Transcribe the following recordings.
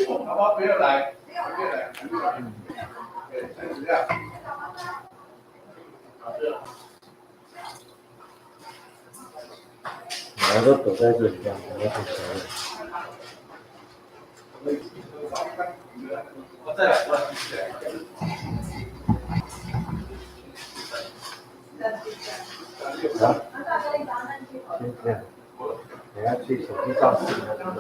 阿媽不要來，不要來，不要來。對，先這樣。我都躲在這裡，這樣我都我再來，我來。啊？先這樣，等下去手機照視頻才知道。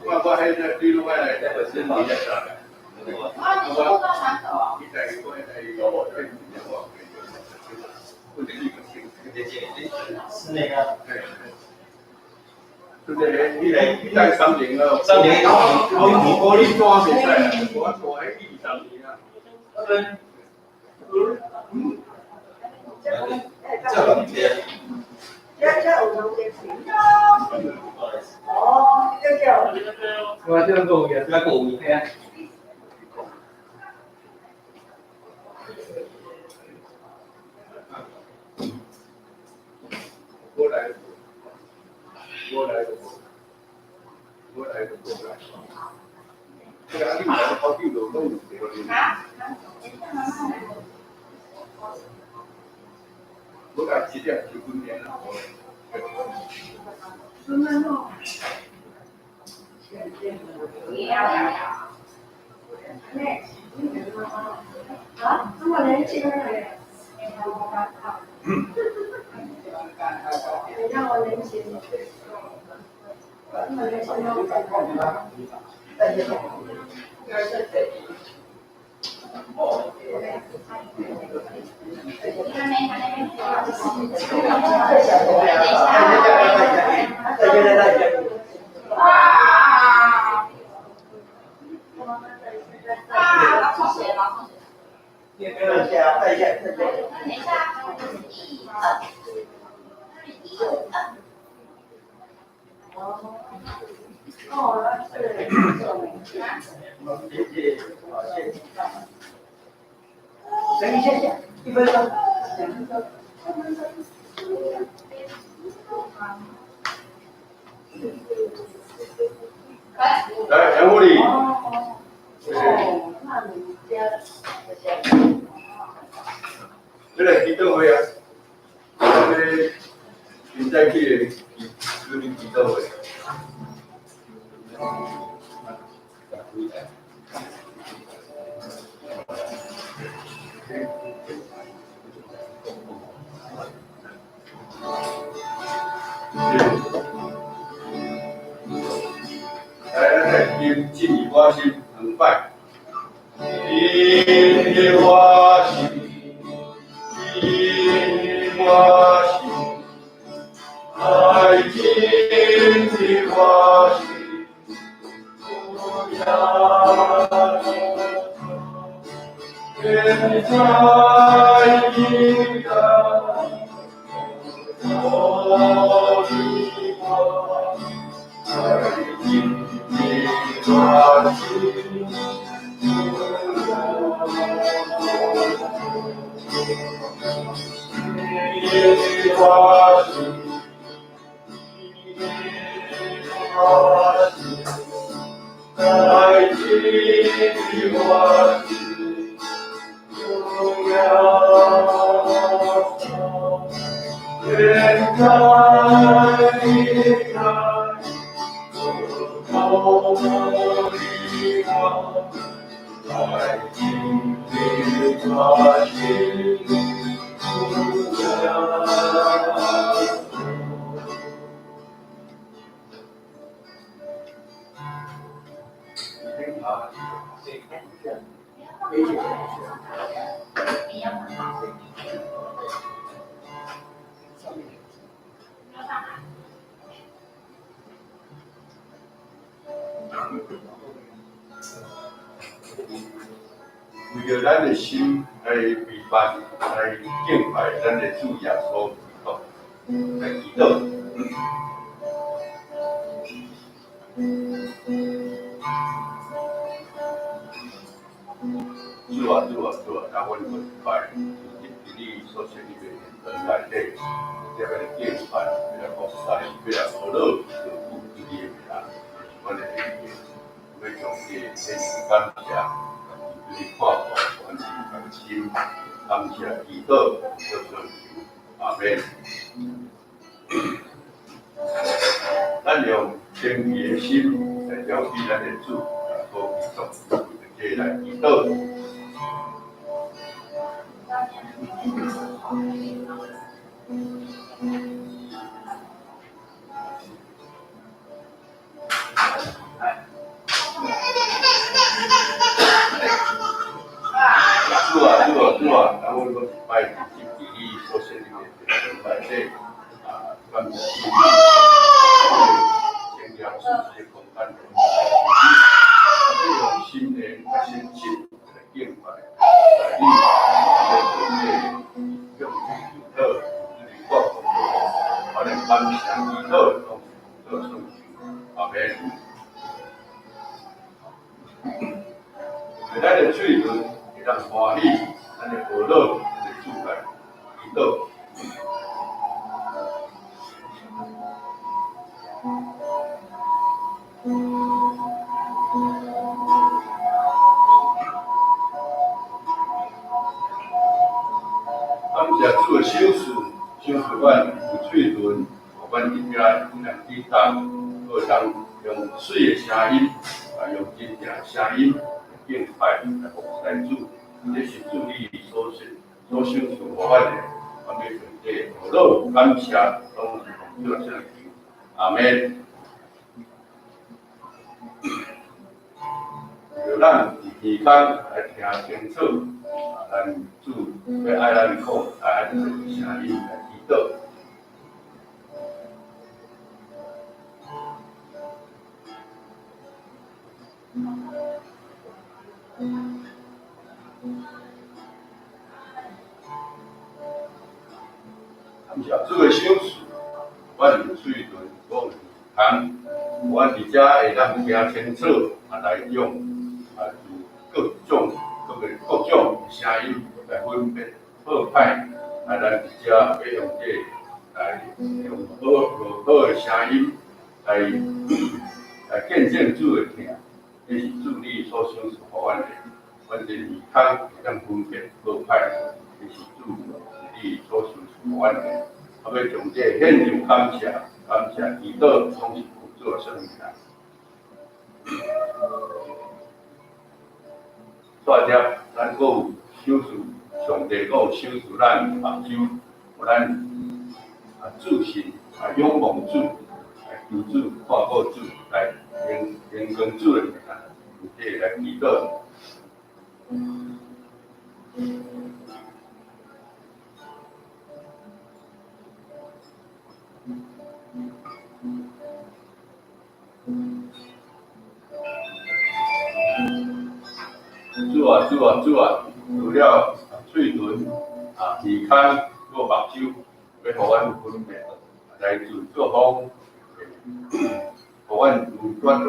我彼個你攏愛來，啊，你是不到哪走啊？室內啊。對。對，你來，你來三年了。三年。我你帶袂使，我帶彼二三年啊。嗯。這個這有兩個哦，這個。我這個夠嘅，這個夠嘅。我來，我來，我來，我來。這個你來好久都攏有對。我來七點就訓練啦。啊，這麼年輕嘞！你讓我年輕。這麼年輕哇！啊！老同學，老同學。等一下，等一下，等一下，一二，一二。哦，是。謝謝，好，謝謝。等一下下，一分鐘，兩分鐘。來，楊護理。哦，那你家。這個祈禱會啊，這個現在去的居民祈禱會。來，咱來念進入我心兩擺。進入我心，進入我心，愛進入我心，主耶穌，現在已在我的我，愛進入我心。進入我心，進入我心，愛進入我心，主耶穌，現在已在我的我，愛進入我心。為著咱的心來跪拜，來敬拜咱的主耶穌基督。來祈禱。主啊，主啊，主啊，咱阮跪拜，伫你所設立的殿內底，這個敬拜，欲來服侍，欲來呵咾，就顧你的名，這是阮的禮儀。欲將這獻上感謝，求你看顧，阮是同心，感謝祈禱，做聖求，阿們。咱用謙卑的心來調起咱的主，來好祈禱，這來祈禱。主啊，主啊，主啊，咱阮閣一擺入佇你所設立的殿內底，啊，感謝主，這個莊嚴聖潔的空間，欲用心靈佮誠實來敬拜，來你，來向你祈禱，求你看顧，我來感謝祈禱，攏是奉主聖求，阿們。咱的喙唇會當歡喜，咱的喉嚨會主來祈禱。感謝主的賞賜，賞賜阮有喙唇，予阮佇遮會當抵擋，閣會當用媠的聲音，啊，用真正的聲音來敬拜，來服侍主。這是主你所賞所賞賜予阮的，我欲將這呵咾感謝，攏是奉主的聖求，阿們。著咱佇耳空來聽清楚，啊，咱主欲愛咱講，愛按怎聲音來祈禱。感謝主的賞賜，阮有喙唇，閣有耳空，予阮佇遮會當聽清楚，啊，來用啊，就各種各個各種聲音來分別好歹，啊，咱佇遮欲用這個來用好好的聲音來來見證主的疼，這是主你所賞賜予阮的，阮這耳空會當分別好歹，這是主你所賞賜予阮的，啊，欲將這獻上感謝，感謝祈禱，攏是奉主的聖名。煞接，咱閣有賞賜，上帝閣有賞賜咱目睭，予咱啊注視啊仰望主，來求主看顧主，來榮榮光主的名，用這個來祈禱。主啊，主啊，主啊！除了喙唇啊、耳空、閣目睭，欲予阮分別來自各方，予阮有法度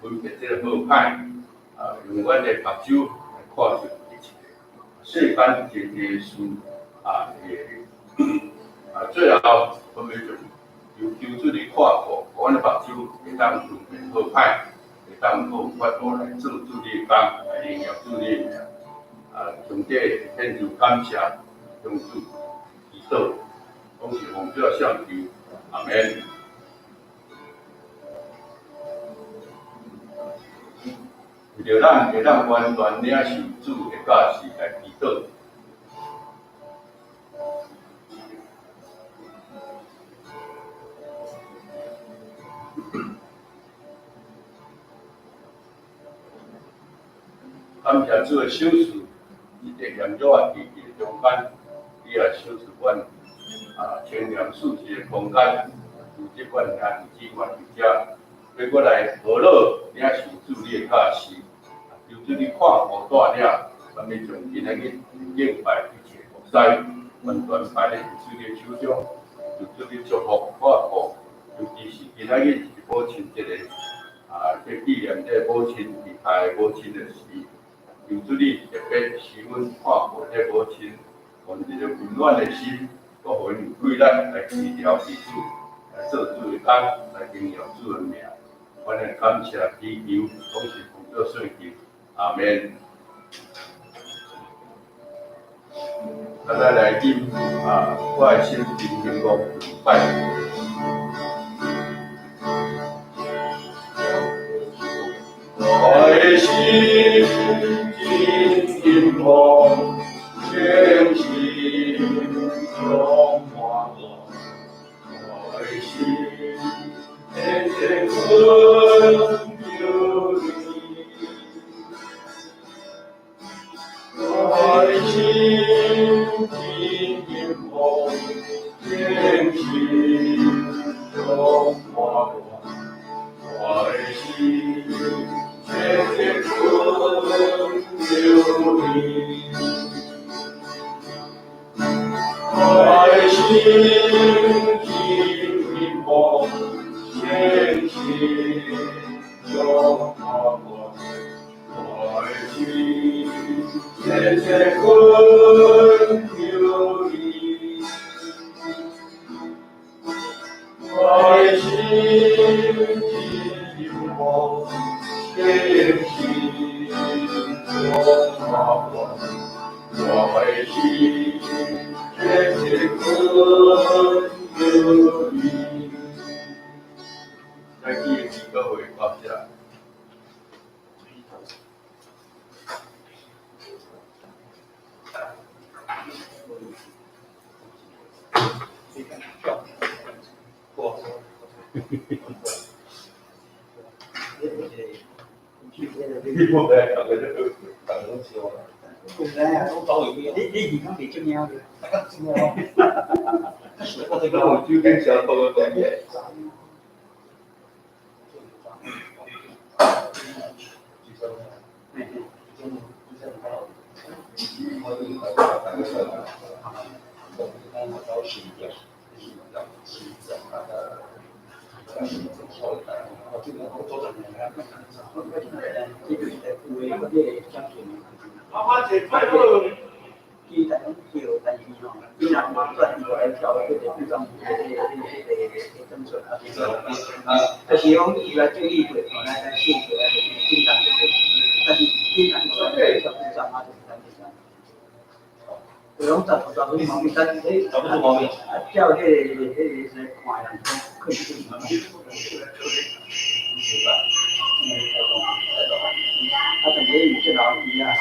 分別這個好歹，啊，用阮的目睭來看出一切世間濟濟事啊，會啊，最後分別就求求主你看顧，予阮的目睭會當分辨好歹，會當閣有法度來做主你的工，來榮耀主你的名。啊，將這獻上感謝，向主祈禱，攏是奉主的聖求，阿們。為著咱會當完全領受主的教示來祈禱。感謝主的賞賜，佇這炎熱的天氣中間，你也賞賜阮啊清涼舒適的空間，組織阮兄弟姊妹佇遮，欲閣來呵咾領受主你的教示，求主你看顧帶領，咱欲將今仔日敬拜一切服侍，完全擺佇主你的手中。求主你祝福看顾，尤其是今仔日是母亲节的啊，这纪念这母亲离开母亲的时，求主你特别赐阮看顾这母亲，予一个温暖的心，阁予𪜶有气力来协调彼此，来做主的工，来荣耀主的名。阮的感谢祈求，拢是奉主圣求，阿免。咱来来饮啊，我的心真兴旺拜。我的心真兴旺，全心充满我，我的心天天恳求你，我的心真兴旺，全心充满我，我的心天天恳求你，我的心真兴旺，全心充满我，我的心天天恳求你，我的心真兴旺，全心充满我，我的心天天恳求你。来记祈祷会到这。你无来讲个就你耳孔袂重要的。我酒跟小偷的关系。伊逐拢叫，但是吼，伊若无转伊就爱跳迄个比方，迄个转出啊。就是讲伊来注意过，吼，来来试过来就是简单就是，但是简单转跳比方啊，就是咱这样。有拢杂杂出毛病，但是迄找不出毛病。啊，照迄个看人讲，可能是毛病。啊，但是伊这老伊啊，食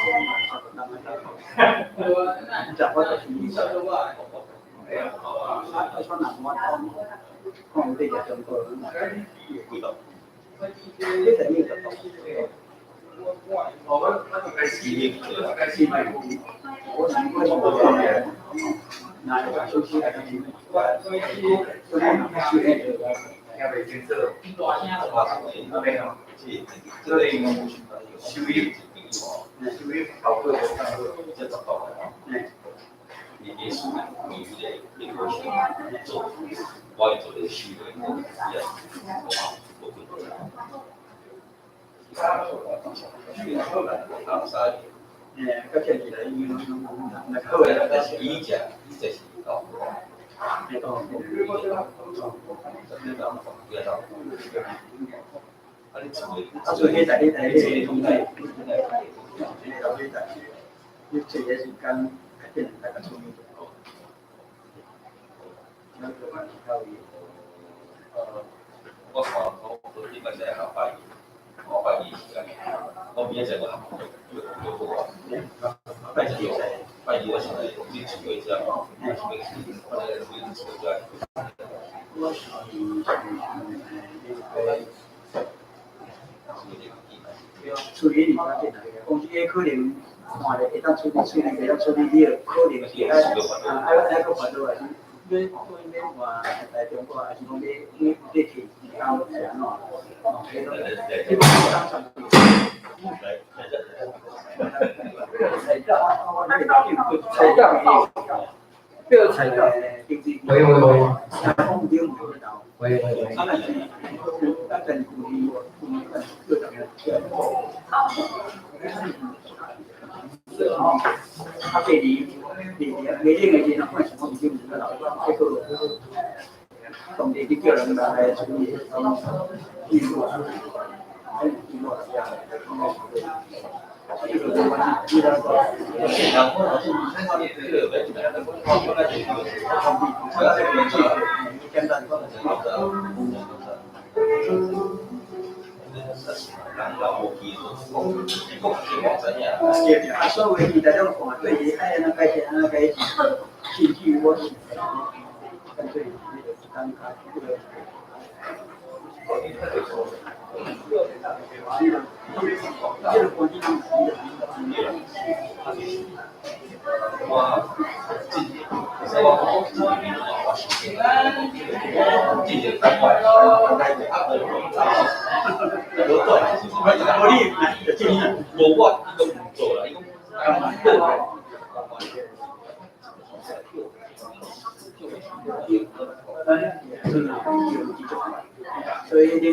我就是啊，啊，穿人我看有咧食中国，你等于就我是无讲的，那个手机来讲，我欸，较听起来伊拢拢那好个，但是伊食伊食是够。啊，所以迄台、迄台、迄个通台，迄台，你这个时间较变较较聪明。我看我我礼拜三下拜二，我拜二时间，我明仔载我有有有拜二拜二我上来你出过只，我来你出过只。我是处理你关键啦，讲这个可能看咧会当处理处理，会当处理了，可能是爱啊爱爱阁烦恼来，免免换台中国，还是讲你你去交是按怎？哦，这拢这拢当上。菜价，菜价。被我踩到。喂喂喂。喂喂喂。啊，第二，第二，未领的时阵，看想讲已经毋得老，结果当地去叫人来处理，记录啊，记录啊，现场我对啊，所以伊在种看，对伊爱按怎改善，按怎改善，甚至我是干脆那个一单卡这个。我进，其实我我我进前三块，啊无无转，无我伊讲毋做啦，伊讲所以这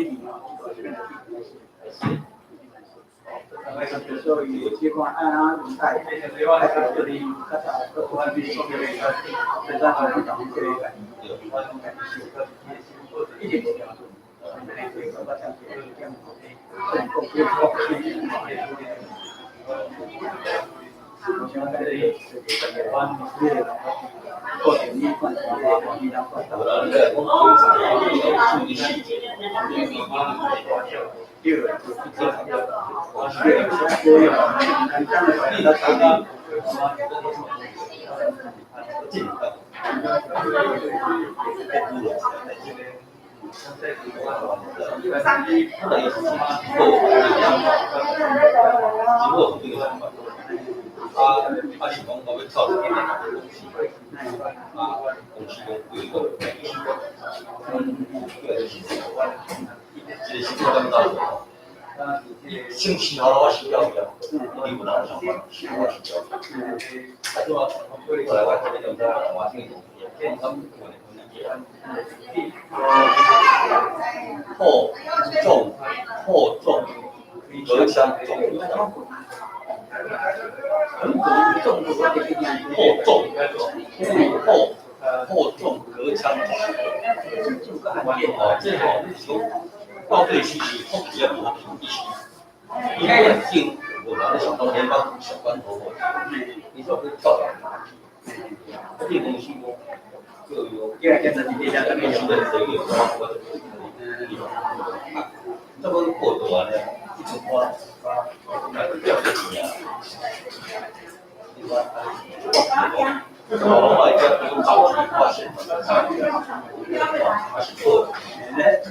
所以这款按啊用改，改这里较早，一直啊啊是讲我欲走一间公司，啊公司讲规个这个是我感觉先饲好了，我收了去啊，你有人上班，收我收了。啊，对啊，后来我做这种我听讲，他们破重破重隔墙重，破重破破重隔墙重。哦，这吼你是讲到底是福气啊，无福气？伊那经无啦，你上当联邦小关头无？你说去跳来，啊，这公司讲，叫伊讲，公司的谁有我我就啊，这个过大呢，一千块，那个掉钱啊！我我会叫早期发现，啊是好。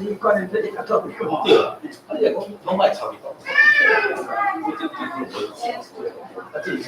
你关键这个做对啊，啊你讲拢爱插伊讲，啊这是。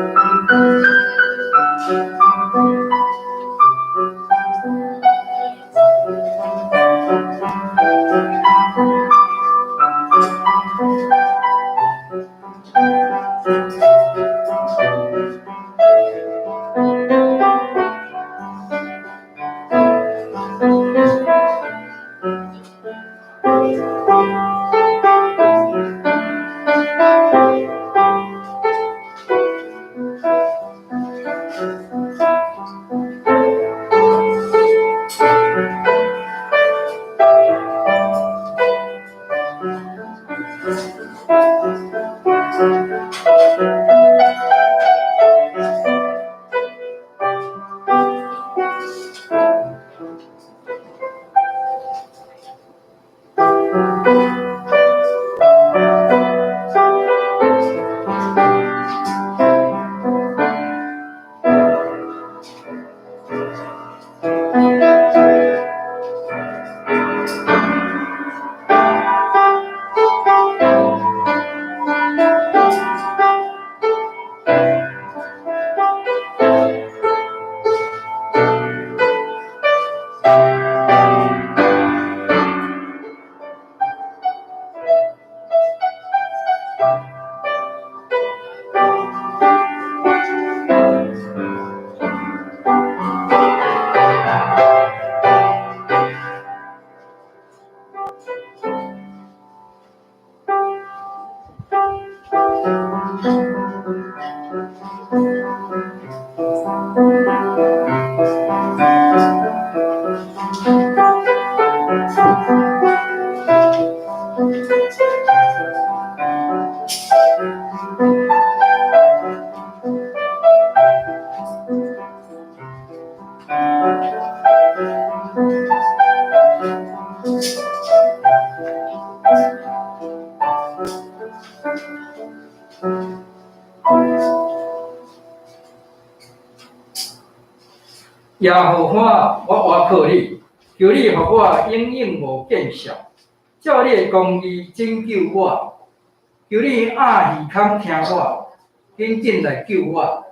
Thank 耶和華，我倚靠你，求你予我永永無見笑，照你的公義拯救我。求你掩耳孔聽我，緊緊來救我，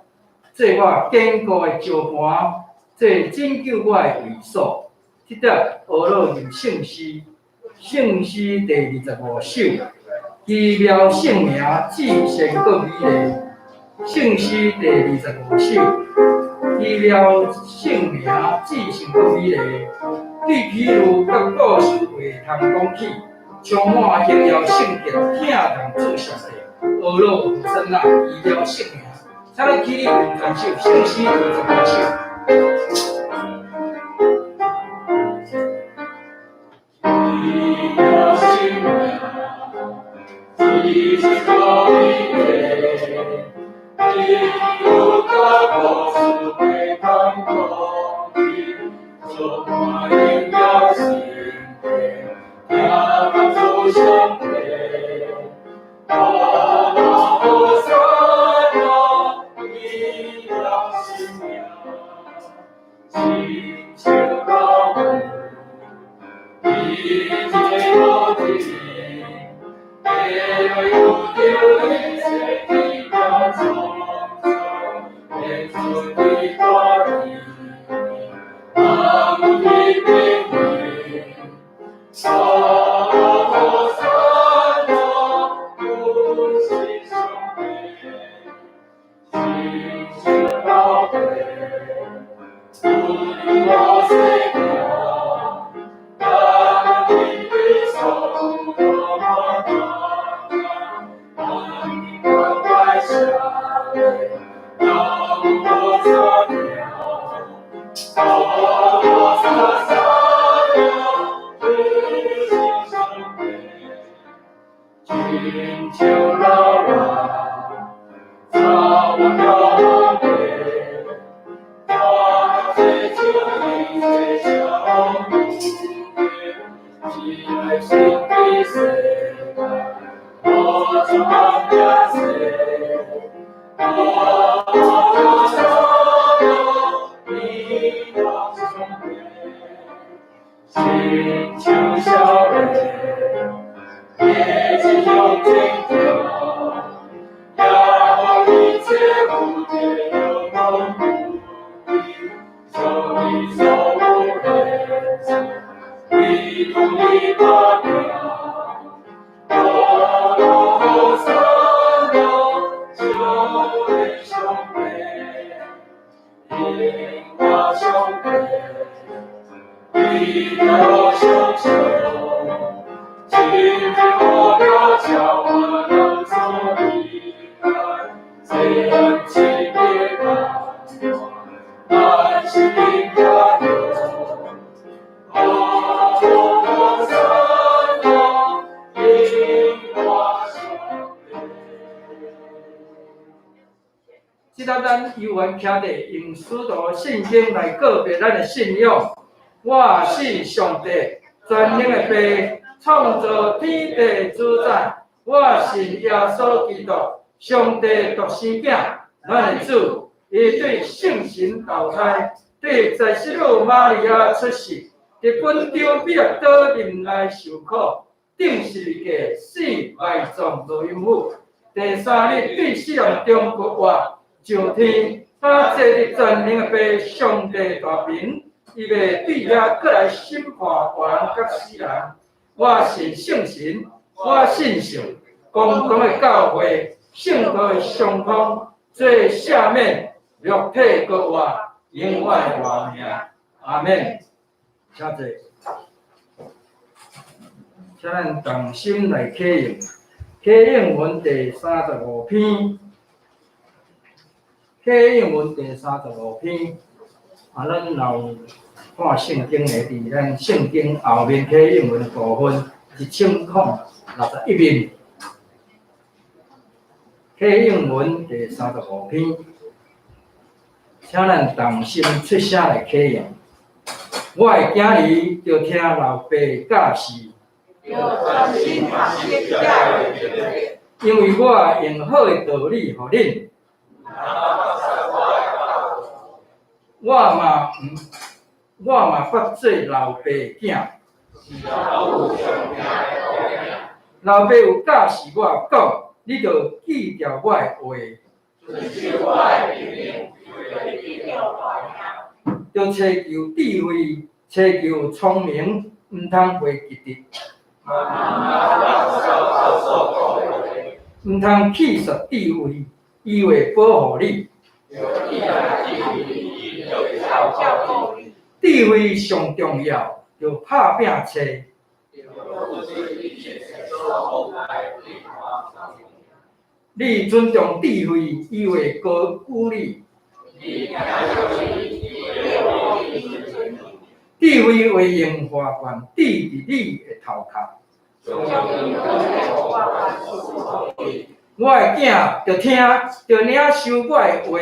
做我堅固的石磐，做拯救我的衛所。這節呵咾入聖詩，聖詩第25首，奇妙聖名，至聖閣美麗。聖詩第25首，奇妙聖名，至聖閣美麗。對比喻佮故事話通講起，充滿榮耀聖潔，疼痛主上帝，呵咾和散那，奇妙聖名。請咱起立唱全首，聖詩25首。奇妙聖名，至聖閣美麗。比喻佮故事話通講起，充滿榮耀聖潔，疼痛主上帝，呵咾和散那，奇妙聖名，親像老母，伊一个母亲，会有著一切奇妙創造，会出伫大地，人伫变异，呵咾和散那，阮是上帝，亲像老爸，阮我细囝，咱伫对所有大大，咱关怀社会，人无差疼，呵咾和散那，阮是上帝，亲像老人，草原地，咱这种一切相遇的，只爱心的世界，无从也世，呵咾和散那，美丽上帝，亲像少年，一直向前行，也予一切有着阳光有力，将你所有的情，唯独你打拼。呵咾和散那，少年上帝，荣耀上帝，为了相信，今日我表叫我能做你爱，这恩情的感咱是应该有。呵咾和散那，荣耀上帝。這節咱猶原徛佇用使徒信經來告別咱的信仰。我是上帝全能的父，創造天地主宰。我是耶穌基督，上帝獨生囝，咱的主。伊對聖神投胎，对在失落瑪利亞出世，佇本丟彼拉多任內受苦，釘十字架，死埋葬落陰府。第三日對死人中復活，上天，他坐佇全能的父上帝大爿，伊欲對遐閣來審判活人佮死人。我信聖神，我信聖公同的教會，聖徒的相通，罪赦免，肉體復活，永遠的活命。阿們。請坐。請咱同心來啟應，啟應文第三十五篇，啟應文第三十五篇。啊，咱若有看聖經的，佇咱聖經後面啟應文部分1061面，啟應文第三十五篇，請咱同心出聲來啟應。我的囝兒著聽老爸教示，因為我用好的道理予恁。我嘛捌做老爸囝，老爸有教示我講，你著記牢我的話，著揣求智慧，揣求聰明，毋通袂記得，毋通棄殺智慧，伊會保護你。智慧上重要，著拍拚揣。你尊重智慧，伊會高舉你。智慧會用花冠戴佇你的頭殼。我的囝著聽，著領受我的話。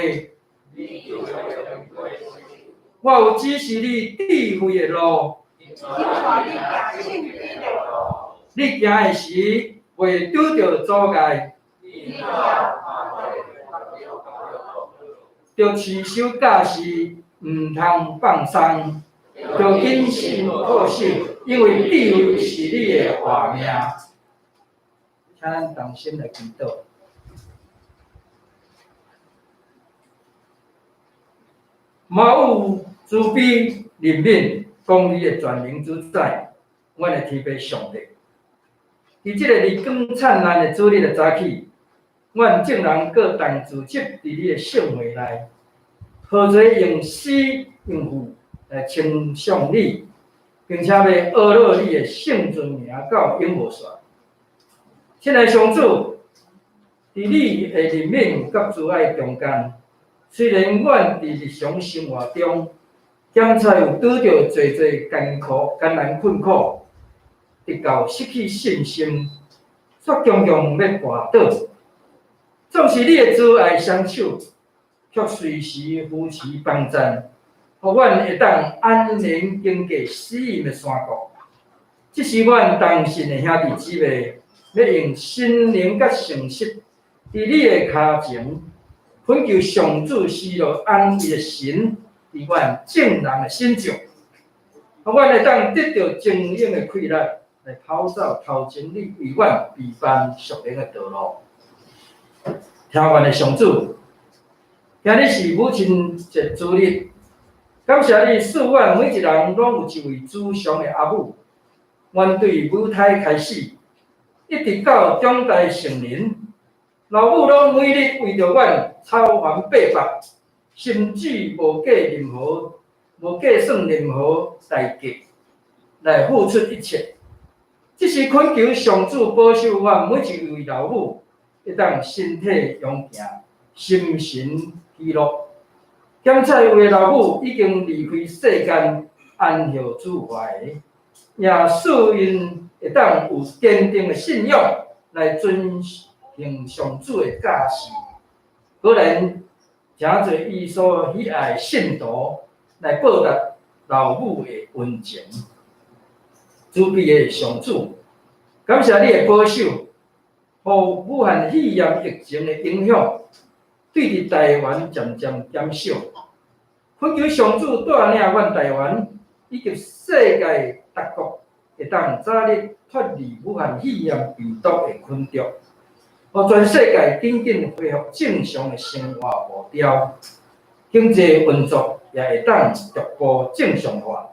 我有指示你智慧的路。你行的時，袂拄著阻礙。著持守教示，毋通放鬆。著謹慎恪守，因為智慧是你的活命。請咱同心來祈禱。媽有慈悲、憐憫、公義的全能主宰，阮的天父上帝。佇這個日光燦爛的主日的早起，阮眾人閣同聚集佇你的聖會內，合做用詩用賦來稱頌你，並且欲阿樂你的聖尊名到永無煞。親愛上主，佇你的憐憫佮慈愛中間，雖然阮佇日常生活中檢查有拄著濟濟艱苦、艱難困苦，直到失去信心，煞強強欲跋倒。縱使你的慈愛雙手，卻隨時扶持幫贊，予阮會當安然經過死蔭的山谷。這是阮同信的兄弟姊妹，欲用心靈佮誠實，佇你的跤前，懇求上主施落安慰的神，佇阮眾人的身上，予阮會當得著精勇的氣力，來跑走頭前你為阮備辦屬靈的道路。聽阮的上主，今日是母親節主日，感謝你賜阮每一人攏有一位慈祥的阿母。阮對母胎開始，一直到長大成人，老母攏每日為著阮操煩百百，甚至無計任何、無計算任何代價來付出一切。這是懇求上主保守阮每一位老母，會當身體勇健，心神喜樂。檢查有的老母已經離開世間，安歇主懷，也賜𪜶會當有堅定的信仰來遵行上主的教示。果然，誠濟伊所喜愛的信徒來報答老母的恩情。慈悲的上主，感謝你的保守，予武漢肺炎疫情的影響，對佇台灣漸漸減少。懇求上主帶領阮台灣以及世界各國，會當早日脫離武漢肺炎病毒的困局，予全世界緊緊恢復正常的生活步調，經濟運作也會當逐步正常化。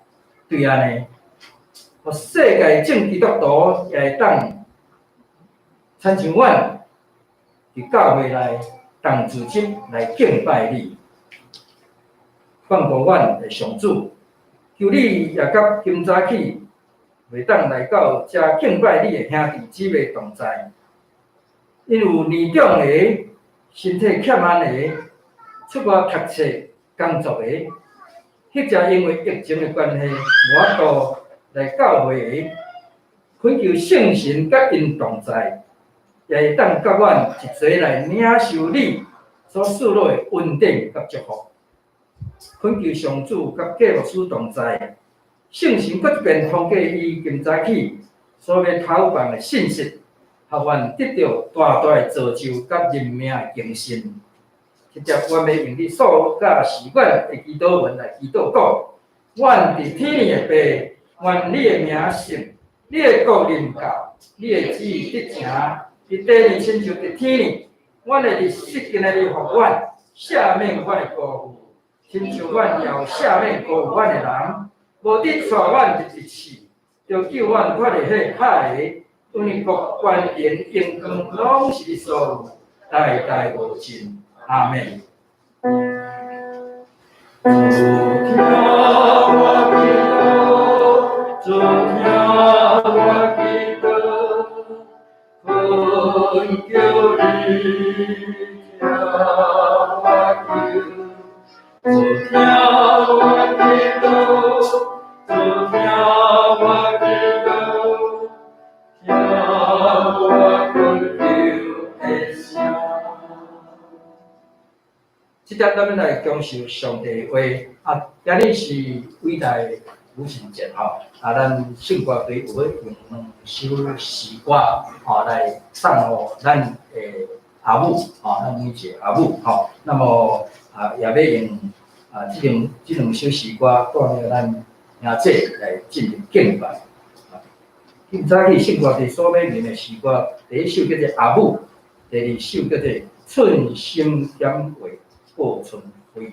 對按呢，予世界眾基督徒也會當親像阮佇教會內同組織來敬拜你。放過阮的上主，求你也佮今早起袂當來到遮敬拜你的兄弟姊妹同在，𪜶有年長的、身體欠安的、出外讀冊工作的，或者因為疫情的關係無法度來教會的，懇求聖神佮𪜶同在，也會當佮阮一齊來領受你所賜落的恩典佮祝福。懇求上主佮計牧師同在，聖神閣一遍通過伊今早起所欲投放的信息，予阮得著大大的造就佮靈命的更新。這節阮欲用你所教示阮的祈禱文來祈禱講：阮佇天的父，願你的名聖，你的國臨到，你的旨意得成，佇地面親像佇天呢。阮的日食今仔日予阮，赦免阮的辜負，親像阮也有赦免辜負阮的人，無得帶阮入去試，著救阮脫離彼歹的，因為國權榮榮光攏是你所有，代代無盡。阿們。主聽我祈禱，主聽我祈禱，懇求你聽我求。主聽我祈禱，主聽我祈禱，聽我懇求的聲。這節咱們來享受上帝的話啊！今日是偉大的母親節吼，啊，咱聖歌隊有欲用兩首詩歌吼來送予咱的阿母吼，咱每一个阿母吼。那麼啊，也欲用啊這兩首詩歌帶領咱兄姊來進入敬拜。今早起聖歌隊所欲念的詩歌，第一首叫做阿母，第二首叫做寸心減話報春暉。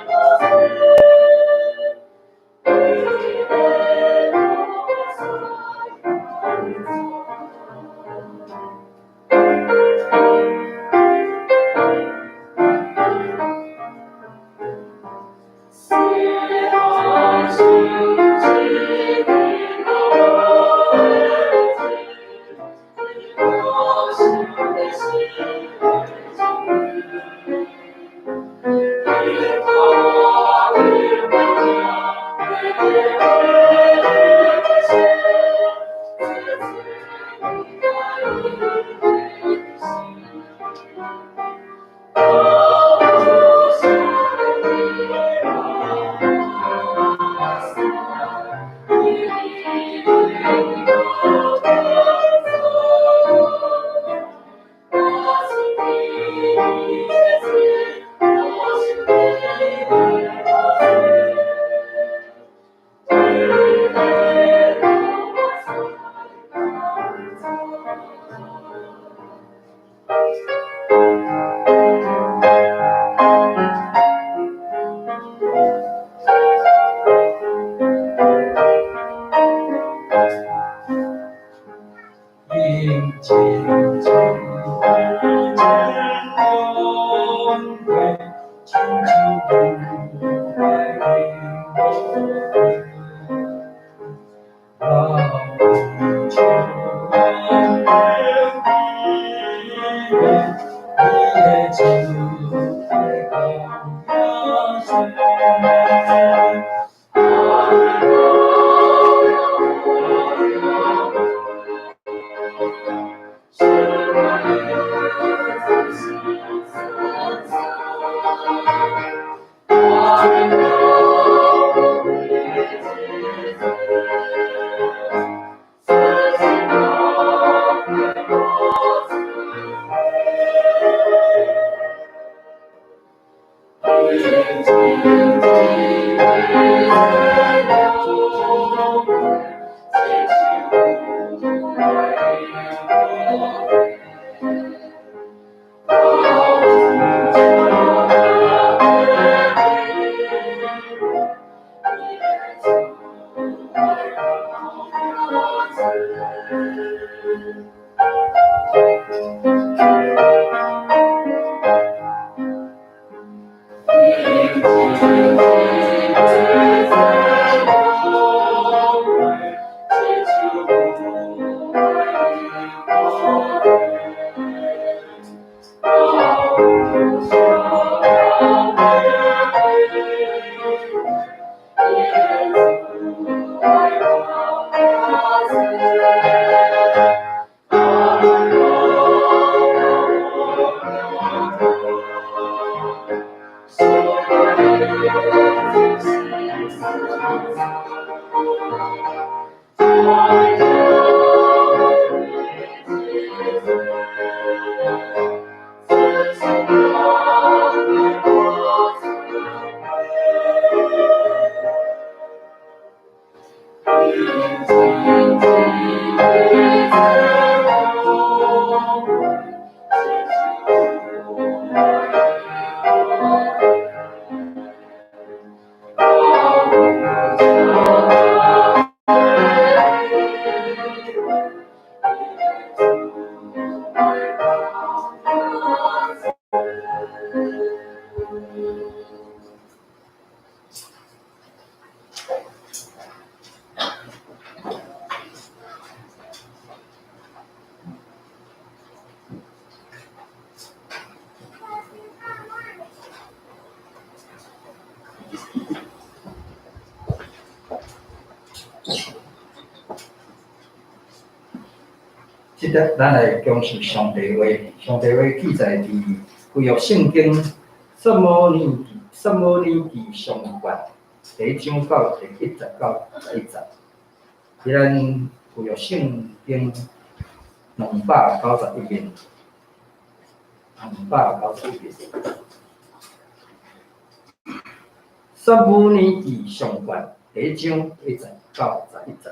我親像牛来牛。老树你的手会讲耶稣。这节咱来恭读上帝话，上帝话记载伫旧约圣经撒母耳记，撒母耳记上卷第一章到第一节到11节。伫咱旧约圣经291面，291面。撒母耳记上卷第一章一节到11节。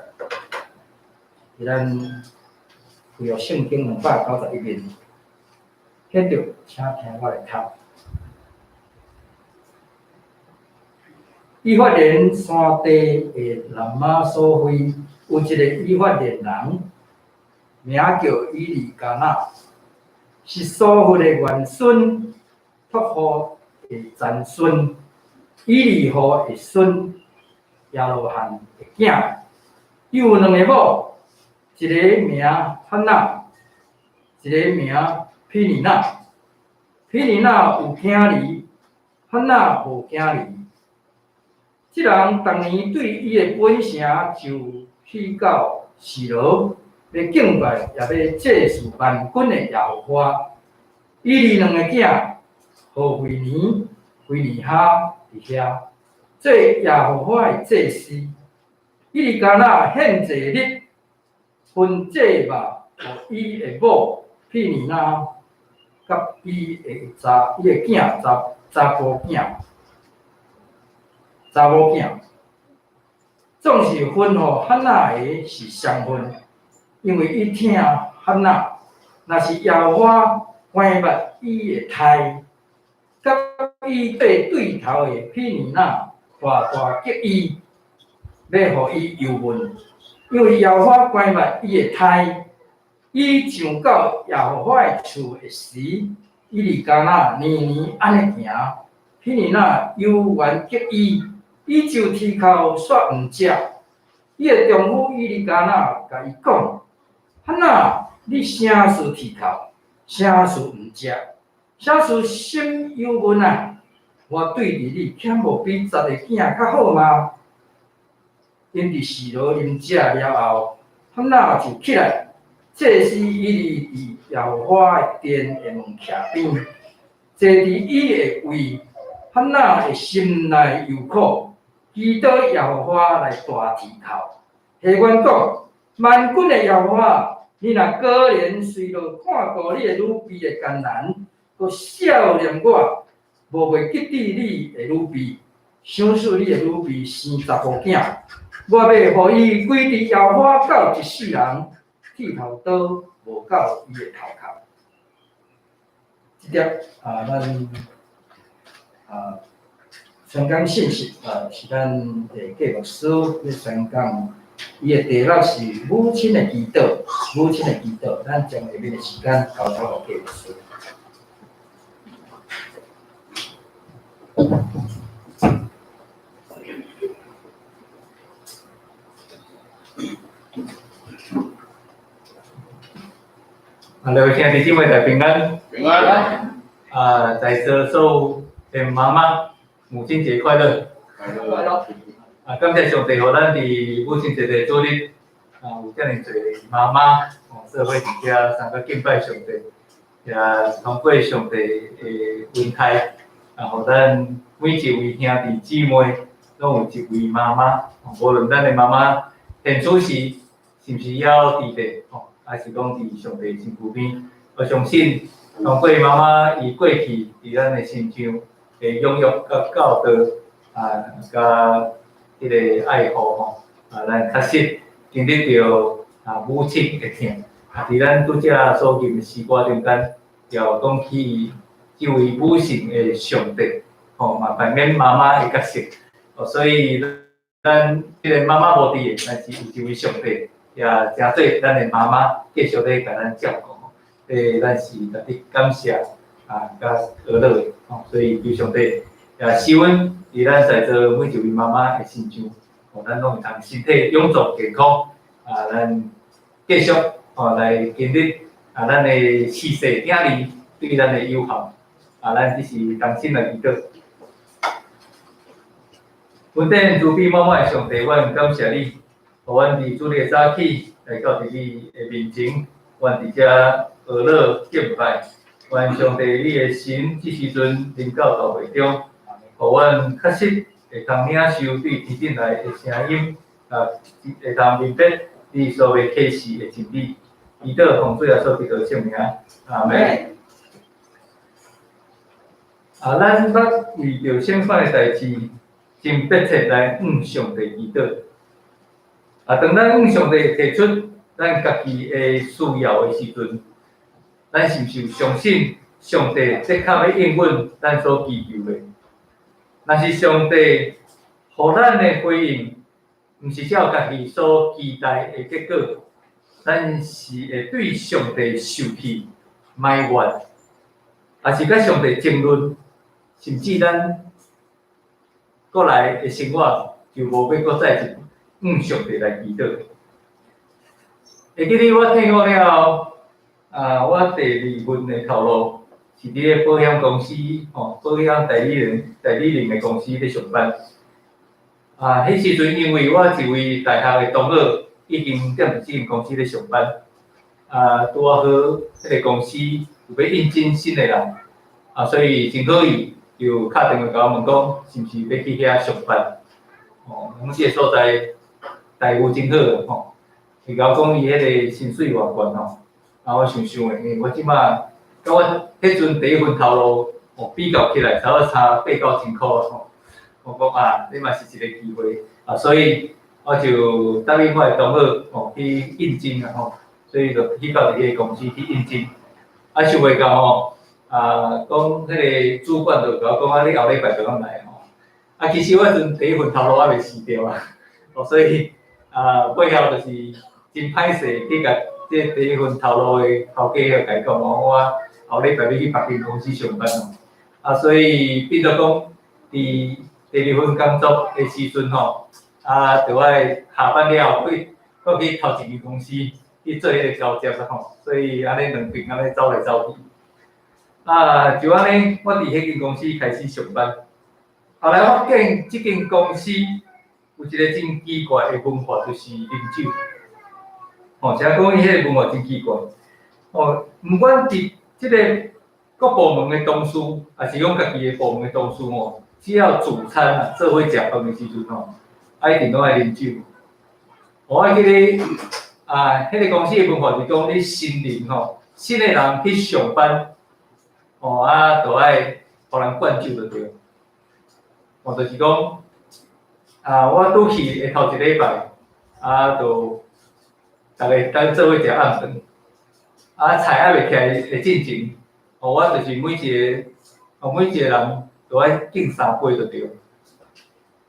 伫咱旧约圣经291面，现在请听我来读。以法莲山地的喇嘛所会，有一个以法莲人，名叫以利加拿，是苏弗的外孙，托户的曾孙，以利户的孙，耶罗罕的囝。伊有两个某，一个名汉娜，一个名毗尼娜。毗尼娜有囝儿，汉娜无囝儿。这人逐年对伊的本城就去到示罗，欲敬拜，也欲祭祀万军的耶和华。以利两个囝何腓尼、腓尼哈伫遐做耶和华的祭司。以利加拿献祭日，分祭肉予伊的某毗尼拿，佮伊的囝查查埔囝。查某囝，总是分予汉娜的是双份，因为伊疼汉娜。若是耶和华关密伊的胎，佮伊对对头的毗尼拿大大激伊，欲予伊忧闷，因为耶和华关密伊的胎，伊上到耶和华的厝的时，以利加拿年年按呢行。毗尼拿忧怨激伊，伊就啼哭煞毋食。伊的丈夫以利加拿共伊讲：汉娜，你啥事啼哭？啥事毋食？啥事心忧闷啊？我对伫你，岂无比十个囝較好嗎？𪜶佇示羅啉食了後，漢娜就起來，祭司以利佇耶和華的殿的門徛邊，坐佇伊的位。漢娜的心內憂苦，祈禱耶和華來大啼哭。下願講：萬軍的耶和華，你若果然隨落看顧你的女婢的艱難，閣赦免我，無袂記得你的女婢，賞賜你的女婢生查埔囝，我欲予伊歸佇耶和華到一世人，剃頭刀無到伊的頭殼。這點啊，咱啊宣講信息啊，是咱的計牧師咧宣講，伊的題目是母親的祈禱，母親的祈禱。咱將下面的時間交托予計牧師。啊，各位兄弟姊妹，大家平安。平安。啊，在座所有的媽媽，母親節快樂。快樂。啊，感謝上帝，予咱佇母親節的主日，啊，有遮爾濟媽媽，哦，做伙佇遮相佮敬拜上帝，也通過上帝的恩待，啊，予咱每一位兄弟姊妹，攏有一位媽媽。無論咱的媽媽現此時是毋是猶佇咧，吼，還是講佇上帝身軀邊，我相信通過媽媽伊過去佇咱的身上的養育佮教導，啊，佮彼个愛護吼，啊，咱確實經歷著啊母親的疼，啊，佇咱拄才所吟的詩歌中間，也有講起伊這位母性的上帝，吼，嘛扮演媽媽的角色，哦，所以咱這個媽媽無佇的，但是有一位上帝，也成做咱的媽媽，繼續咧共咱照顧，咱是值得感謝啊，佮呵咾的，吼，所以求上帝也賜阮佇咱在座每一位媽媽的身上，吼，咱攏會通身體勇壯健康，啊，咱繼續吼來經歷啊，咱的四世囝兒對咱的友好，啊，咱只是同心來祈禱。阮頂慈悲滿滿的上帝，阮感謝你，予阮佇主日的早起來到佇你的面前，阮佇遮呵咾敬拜。願上帝你的神這時陣臨到大會中，予阮確實會通領受對天頂來的聲音，啊，會通明白你所欲啟示的真理。祈禱奉主耶穌基督聖名，阿們。啊，咱捌為著啥款的代誌，真迫切來向上帝祈禱。啊，當咱向上帝提出咱家己的需要的時陣，咱是毋是有相信上帝的確欲應允咱所祈求的？若是上帝予咱的回應，毋是照家己所期待的結果，咱是會對上帝受氣、埋怨，抑是佮上帝爭論，甚至咱過來的生活就無欲閣再向上帝來祈禱。會記得我退伍了後，啊，我第二份的頭路是佇咧保險公司，吼，保險代理人的公司咧上班。啊，彼時陣因為我一位大學的同學已經踮佇這間公司咧上班，啊，拄仔好，彼个公司有欲應徵新的人，啊，所以真好意就敲電話共我問講，是毋是欲去遐上班？哦，阮這个所在待遇真好吼，伊共我講伊彼个薪水偌懸吼，啊，我想想的，因為我這馬佮我彼陣第一份頭路哦比較起來，差不多差八九千箍吼。我講啊，這嘛是一個機會啊，所以我就答應我的同學哦去應徵啊吼，所以就去到彼个公司去應徵。啊，想袂到吼，啊，講彼个主管就共我講啊，你後禮拜就通來吼。啊，其實我彼陣第一份頭路還未辭掉啊，哦，所以啊，背後就是真歹勢去共這第一份頭路的頭家共伊講，我後禮拜欲去別間公司上班哦。啊，所以變做講，佇第二份工作的時陣吼，啊，著愛下班了後去，閣去頭一間公司去做彼個交接啦吼，所以按呢兩邊按呢走來走去。啊，就按呢，我佇彼間公司開始上班。後來發現這間公司有一個真奇怪的文化，就是啉酒。吼，誠講伊彼個文化真奇怪。吼，毋管佇這個各部門的同事，抑是講家己的部門的同事吼，只要聚餐啊，做伙食飯的時陣吼，啊一定攏愛啉酒。我還記得啊，彼個公司的文化是講，你新人吼，新的人去上班，吼啊，就愛予人灌酒就對。哦，就是講，啊，我拄去的頭一禮拜，啊，就逐家咱做伙食暗頓，啊，菜還未起來的進前，哦，我就是每一个，哦，每一個人都愛敬三杯就對，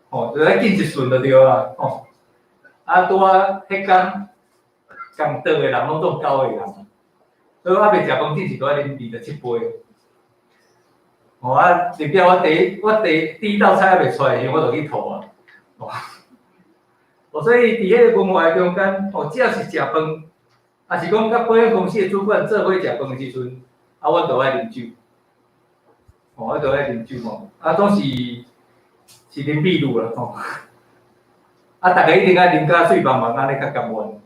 吼，就愛敬一順就對啊，吼。啊，拄仔彼工仝桌的人攏總九個人，所以我猶未食飯之前都愛啉27杯。哦啊，入了我第一道菜猶未出來的時，我就去吐啊！哦，所以佇彼个文化中間，哦，只要是食飯，抑是講佮保險公司的主管做伙食飯的時陣，啊，阮都愛啉酒。哦，我都愛啉酒吼，啊，總是是啉秘魯啦吼。啊，逐家一定愛啉甲醉茫茫，按呢較甘願。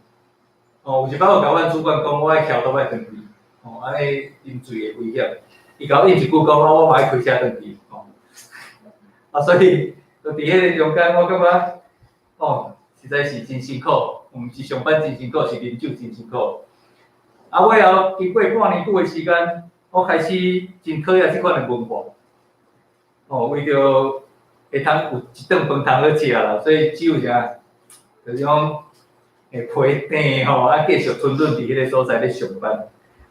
哦，有一擺我共阮主管講，我愛翹倒擺轉去，吼，按呢啉醉會危險。伊共我應一句講，啊，我嘛愛開車轉去，吼。啊，所以就佇彼个中間，我感覺，哦，實在是真辛苦，毋是上班真辛苦，是啉酒真辛苦。啊，尾後經過半年久的時間，我開始真討厭這款的文化。哦，為著會通有一頓飯通好食啦，所以只有啥，就是講會批病吼，啊，繼續吞忍佇彼个所在咧上班。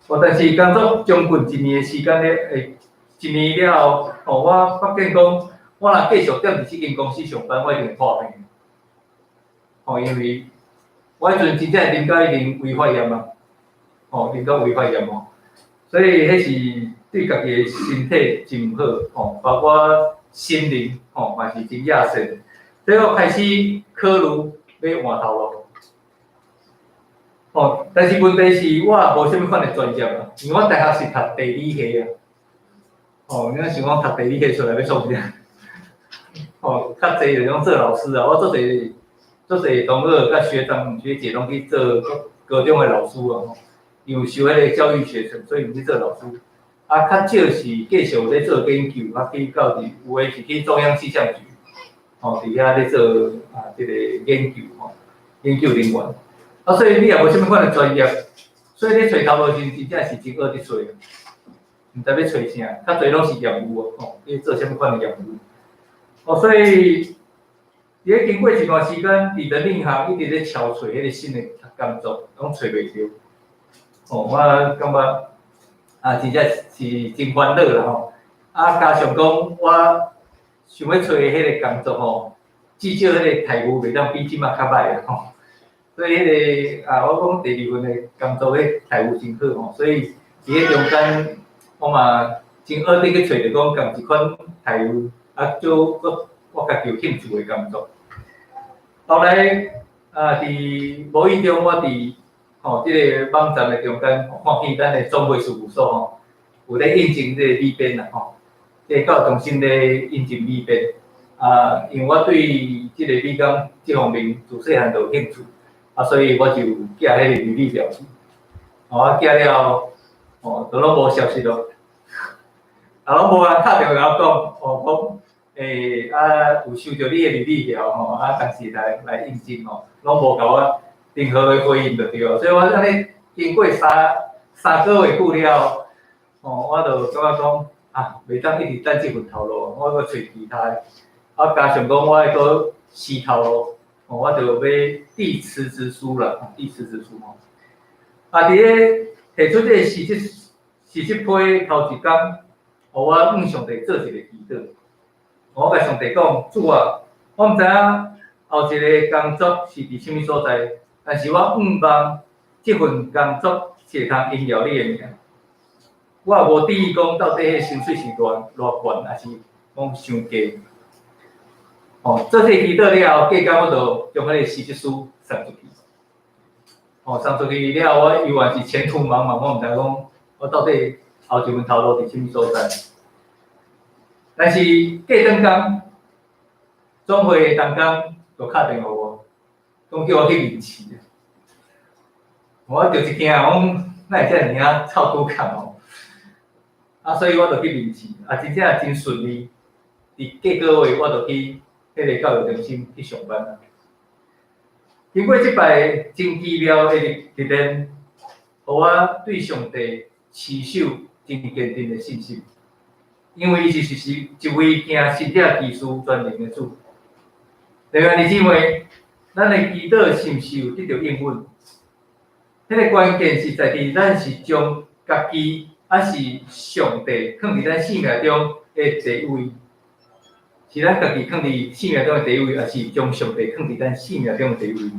哦，但是工作將近一年的時間咧，一年了後，哦，我發現講，我若繼續踮佇這間公司上班，我一定會破病。哦，因為我彼陣真正啉到已經胃發炎啊，哦，啉到胃發炎哦，所以彼是對家己的身體真毋好，哦，包括心靈，吼，嘛是真壓抑。所以我開始考慮欲換頭路。哦，但是問題是我也無啥物款的專業啊，因為我大學是讀地理系啊。哦，你若想講讀地理系出來欲創啥？哦，較濟就是講做老師啊，我足濟足濟同學佮學長學姐攏去做高中的老師啊，吼，因為修彼个教育學程，所以𪜶去做老師。啊，較少是繼續有咧做研究，啊，去到佇有的是去中央氣象局，吼，佇遐咧做啊，這個研究吼，研究人員。啊，所以你也無啥物款的專業，所以你揣頭路時真正是真學佇揣，毋知欲揣啥，較濟攏是業務吼，你做啥物款的業務。哦，所以佇咧經過一段時間，佇人力銀行一直咧敲揣彼個新的工作，攏揣袂著。哦，我感覺啊，真正是真煩惱啦吼。啊，加上講我想欲揣的彼個工作吼，至少彼個待遇袂當比這馬較䆀啊吼。所以彼個啊，我講第二份的工作，彼待遇真好吼，所以佇彼中間，我嘛真學得去揣著講仝一款待遇，啊，做閣我家己有興趣的工作。後來啊，佇無意中我佇吼這个網站的中間看見咱的總會事務所吼，有咧應徵這個美編啦吼，這個教育中心咧應徵美編。啊，因為我對這個美工這方面自細漢就有興趣，啊，所以我就寄彼個履歷表去。哦，啊，寄了後，哦，就攏無消息咯。啊，攏無人敲電話共我講，哦，講，啊，有收著你的履歷表吼，啊，當時來應徵吼，攏無共我任何的回應就對了。所以我按呢經過三個月久了後，哦，我就感覺講，啊，袂當一直等這份頭路，我閣揣其他的。啊，加上講我愛閣試頭路，哦，我就欲遞辭職書啦，遞辭職書吼。啊，佇咧提出這個辭職批頭一工，予我向上帝做一個祈禱。我共上帝講，主啊，我毋知影後一个工作是佇啥物所在，但是我向望這份工作是會通榮耀你的名。我也無佇意講到底彼薪水是偌偌懸，抑是講傷低。哦，做這祈禱了後，隔工我就將彼個辭職書送出去。哦，送出去了後，我猶原是前途茫茫，我毋知講我到底後一份頭路佇啥物所在。但是過轉工，總會同工就敲電話我，講叫我去面試。我就一驚，講哪會遮爾仔臭拄巧哦？啊，所以我就去面試，啊，真正真順利。佇過個月我就去彼个教育中心去上班啊。經過這擺真奇妙的歷練，予我對上帝持守真堅定的信心，因為伊是一位行神蹟奇事全能的主。弟兄姊妹，咱的祈禱是毋是有得著應允？彼個關鍵是在佇咱是將家己，抑是上帝囥佇咱生命中的地位？是咱家己囥佇生命中的地位，抑是將上帝囥佇咱生命中的地位？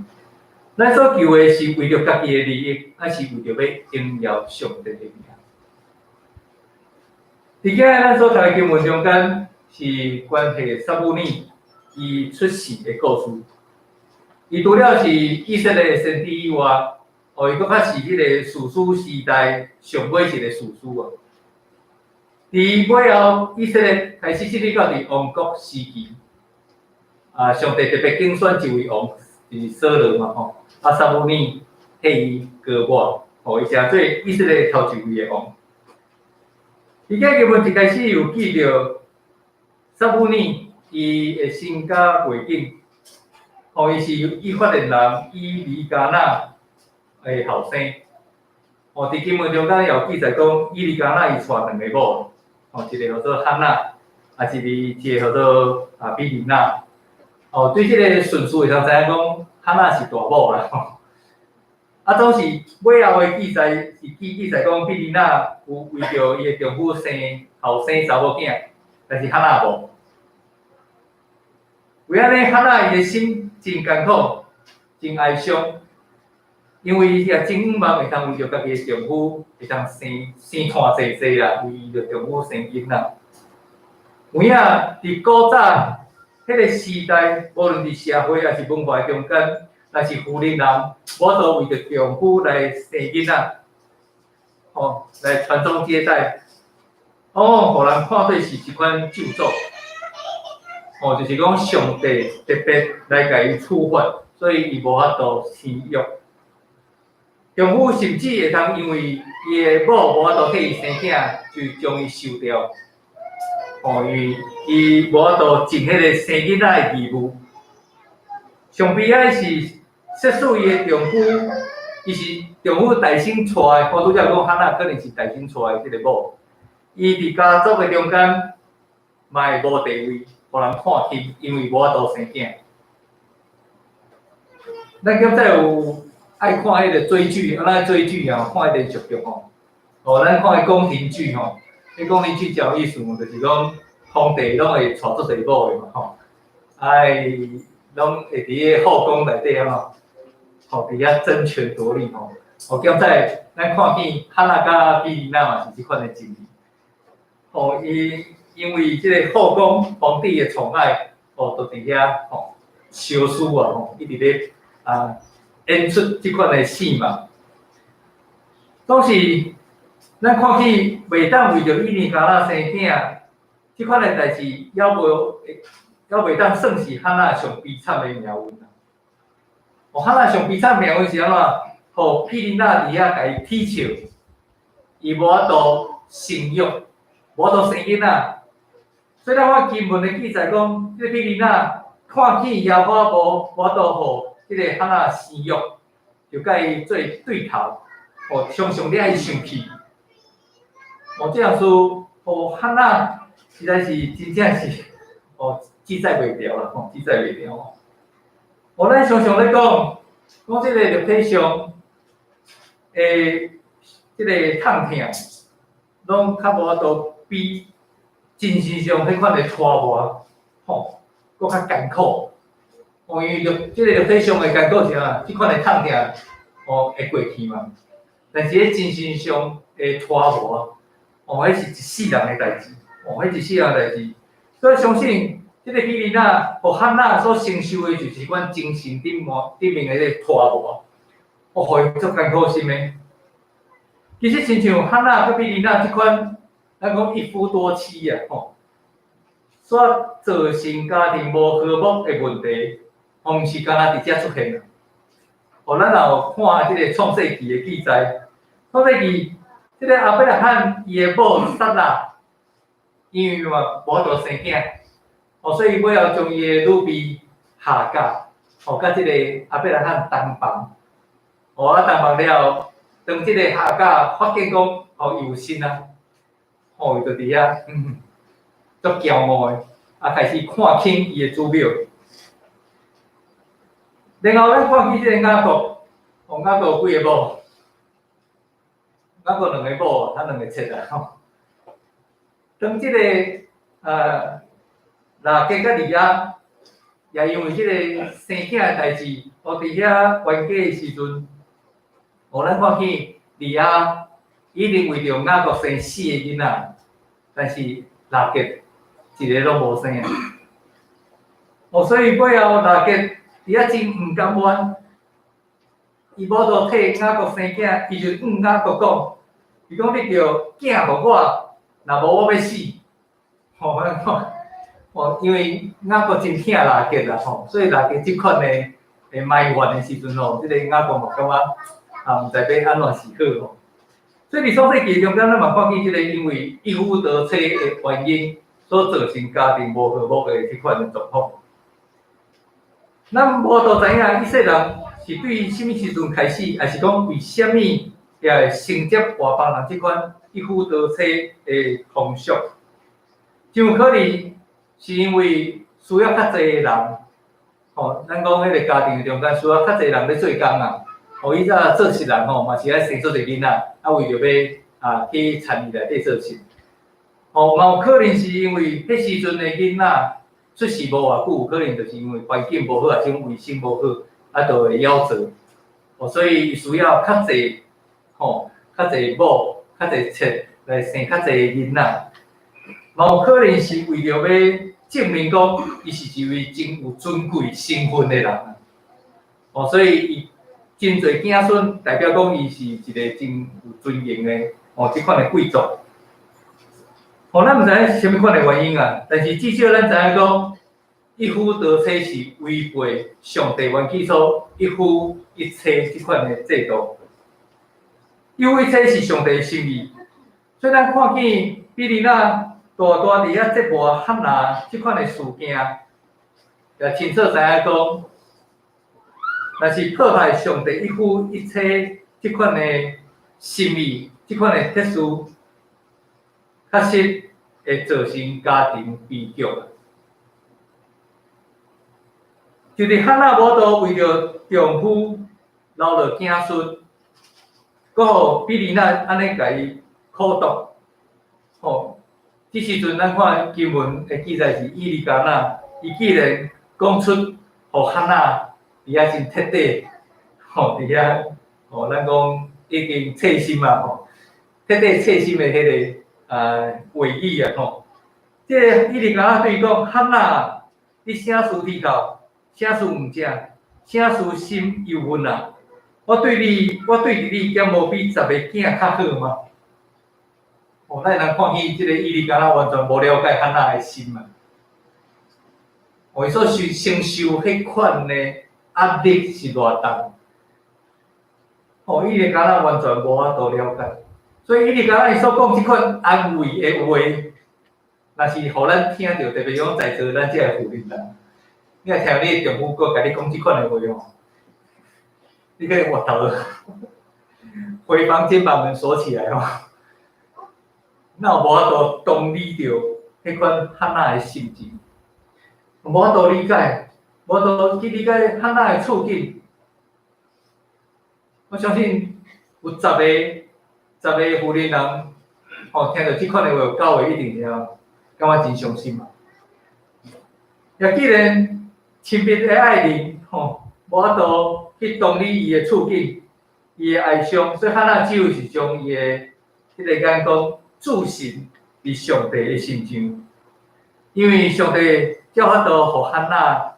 咱所求的是為著家己的利益，抑是為著欲榮耀上帝的名？佇今仔咱所讀的經文中間，是關係撒母耳伊出世的故事。伊除了是以色列的先知以外，哦，伊閣較是彼個士師時代上尾一個士師啊。佇尾後，以色列開始進入到佇王國時期，啊，上帝特別揀選一位王，就是掃羅嘛吼。啊，撒母耳替伊膏抹，予伊成做以色列頭一位的王。伊這經文一開始有記著撒母耳伊的身家背景，吼，伊是以法蓮人以利加拿的後生。哦，佇經文中間也有記載講，以利加拿伊娶兩个某，哦，一個號做哈娜，啊，一個號做啊毗尼拿。哦，對這個順序會通知影講，哈娜是大某啦。啊，總是尾後的記載是記載講，毗尼拿有為著伊的丈夫生後生查某囝，但是哈娜無。為按呢，哈娜伊的心真艱苦，真哀傷，因為伊也真向望會通為著家己的丈夫會通生湠濟濟啦，為著丈夫生囡仔。有影佇古早彼个時代，無論佇社會抑是文化中間，若是婦人人無法度為著丈夫來生囡仔，吼，來傳宗接代，往往予人看做是一款咒詛，吼，就是講上帝特別來共伊處罰，所以伊無法度生育。丈夫甚至會通因為伊的某無法度替伊生囝，就將伊休掉。吼，因為伊無法度盡彼个生囡仔的義務。上悲哀是，即使伊的丈夫，伊是丈夫代先娶的，我拄才講哈娜可能是代先娶的這个某，伊佇家族的中間嘛會無地位，予人看輕，因為無法度生囝。咱敢才有愛看彼个追劇，啊，咱追劇啊，看彼連續劇吼，哦，咱看彼宮廷劇吼，彼宮廷劇真有意思，就是講皇帝攏會娶足濟某的嘛吼，哎，攏會佇个後宮內底按怎，吼，佇遐爭權奪利吼。哦，敢才咱看見哈娜佮毗尼拿嘛是這款的情形。吼，伊因為這个後宮皇帝的寵愛，哦，就佇遐吼相思啊吼，一直咧啊演出這款的戲嘛。總是咱看見袂當為著以利加拿生囝，這款的代誌，猶袂當算是哈娜上悲慘的命運啊！哦，哈娜上悲慘命運是按怎？予毗尼拿佇遐共伊恥笑，伊無法度生育，無法度生囡仔。所以咱看經文的記載講，這个毗尼拿看見耶和華無法度予這个哈娜生育，就共伊做對頭，哦，常常咧愛生氣。哦，這樣說，哦，哈娜實在是真正是，哦，記載袂牢啦，吼，記載袂牢。哦，咱常常咧講，講這個肉體上的這個痛疼，攏較無法度比精神上彼款的拖磨，吼，閣較艱苦。哦，因為這個肉體上的艱苦是啥？這款的痛疼，哦，會過去嘛。但是咧精神上的拖磨，哦，彼是一世人的代誌，哦，彼一世人的代誌。所以相信，這个毗尼拿予漢娜所承受的，就是款精神頂面頂面的彼个拖磨，哦，予伊足艱苦心的。其實親像漢娜佮毗尼拿這款，咱講一夫多妻啊，吼，所造成家庭無和睦的問題，吼，毋是干焦佇遮出現啊。哦，咱若有看這个創世記的記載，創世記這个亞伯拉罕伊的某撒拉，因為嘛無法度生囝，哦，所以尾後將伊的女婢夏甲，哦，佮這个亞伯拉罕同房，哦，啊同房了後，當這个夏甲發現講，哦，伊有身啊，哦，伊就佇遐，足驕傲的，啊，開始看輕伊的主母。然後咱看見這個雅各，哦，雅各有幾个某？雅各兩个某，他兩个妾啊，吼。當這個拉結佮利亞，也因為這個生囝的代誌，哦，佇遐冤家的時陣，哦，咱看見利亞已經為著雅各生四个囡仔，但是拉結一个攏無生啊。哦，所以尾後拉結佇遐真毋甘願，伊無法度替雅各生囝，伊就向雅各講，伊講你著囝予我，若無我欲死。吼，咱看，哦，因為雅各真疼拉結啦，吼，所以拉結這款的的埋怨的時陣吼，這個雅各嘛感覺啊，毋知欲按怎是好吼。所以佇創世記中間，咱嘛看見這個因為一夫多妻的原因，所造成家庭無和睦的這款的狀況。咱無法度知影以色列人是對啥物時陣開始，抑是講為啥物也會承接外邦人這款一夫多妻的風俗？真有可能是因為需要較濟的人，吼，咱講彼个家庭中間需要較濟人咧做工啊，吼，以早做穡人吼嘛是愛生足濟囡仔，啊為著欲啊去田裡內底做穡，吼，嘛有可能是因為彼時陣的囡仔出世無偌久，可能就是因為環境無好，抑是講衛生無好，啊，就會夭折，哦，所以伊需要較濟，吼，較濟某，較濟妾來生較濟囡仔，嘛有可能是為著欲證明講，伊是一位真有尊貴身份的人，哦，所以伊真濟子孫，代表講伊是一个真有尊榮的，哦，這款的貴族。哦，咱毋知影是啥物款的原因啊，但是至少咱知影講，一夫多妻是違背上帝原起初一夫一妻這款的制度。一夫一妻是上帝的心意，所以咱看見毗尼拿大大佇遐折磨漢娜這款的事件，也清楚知影講，若是破壞上帝一夫一妻這款的心意，這款的特殊，確實會造成家庭悲劇。就佇漢娜無法度為著丈夫留落子孫，閣予毗尼拿按呢共伊苦毒，吼！這時陣咱看經文的記載是以利加拿，伊竟然講出予漢娜佇遐真徹底，吼！佇遐，吼，咱講已經切心啊，吼！徹底切心的彼个話語啊，吼！這个以利加拿對伊講：漢娜，你啥事低頭？啥事毋正？啥事心憂鬱啊？我對你，我對著你，敢無比十个囝較好嗎？哦，咱會通看見這个以利加拿完全無了解漢娜的心嘛。哦，伊所受承受彼款的壓力是偌重。哦，以利加拿完全無法度了解，所以以利加拿伊所講這款安慰的話，若是予咱聽著，特別講在座咱這个婦人人，你若聽你的丈夫閣共你講這款的話哦，你可以回頭回房間把門鎖起來哦。哪有無法度同理著彼款漢娜的心情，無法度理解，無法度去理解漢娜的處境。我相信有十個婦人人，吼，聽著這款的話，有九個一定是感覺真傷心嘛。也既然親密的愛人，吼，無法度去同理伊的處境，伊的哀傷，所以漢娜只有是將伊的彼个眼光注神佇上帝的身上，因為上帝才有法度予哈拿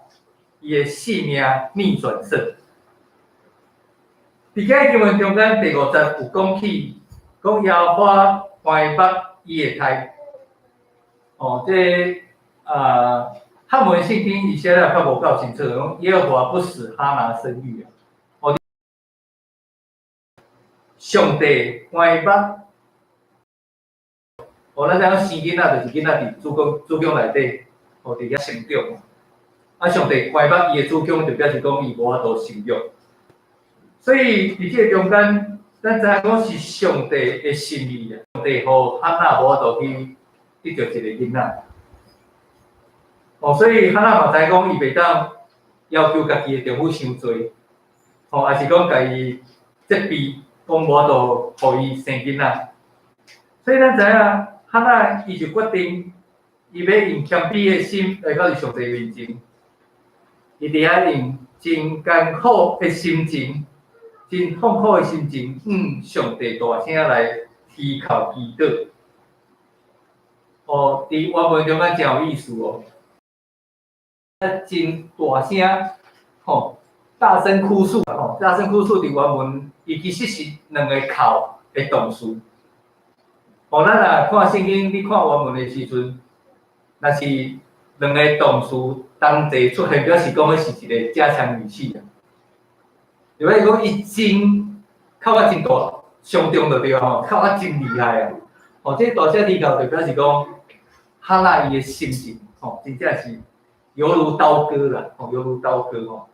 伊的性命逆轉勝。佇這經文中間第五節有講起，講耶和華關目伊的胎。哦，這啊，漢文聖經伊寫得較無夠清楚，講耶和華不使哈拿生育啊。哦，上帝關目，哦，咱知影生囡仔就是囡仔佇子宮子宮內底，哦，佇遐成長。啊，上帝關目伊的子宮，就表示講伊無法度生育。所以佇這個中間，咱知影講是上帝的心意啊。上帝予哈拿無法度去得著一個囡仔。哦，所以哈拿嘛知講伊袂當要求家己的丈夫傷濟，吼，抑是講共伊責備，講無法度予伊生囡仔。所以咱知影，哈拿伊就決定，伊欲用謙卑的心來到上帝面前，伊佇遐用真艱苦的心情，真痛苦的心情，向上帝大聲來啼哭祈禱。哦，佇原文中間真有意思哦，真大聲，吼，大聲哭訴，吼，大聲哭訴佇原文，伊其實是兩個哭的動詞。哦，咱若看聖經，你看原文的時陣，若是兩個動詞同齊出現，表示講彼是一個加強語氣啊。就比如講，伊真哭啊真大，傷重就對吼，哭啊真厲害啊！哦，這個大聲啼哭就表示講，哈拿伊的心情，吼，真正是猶如刀割啦，吼，猶如刀割吼。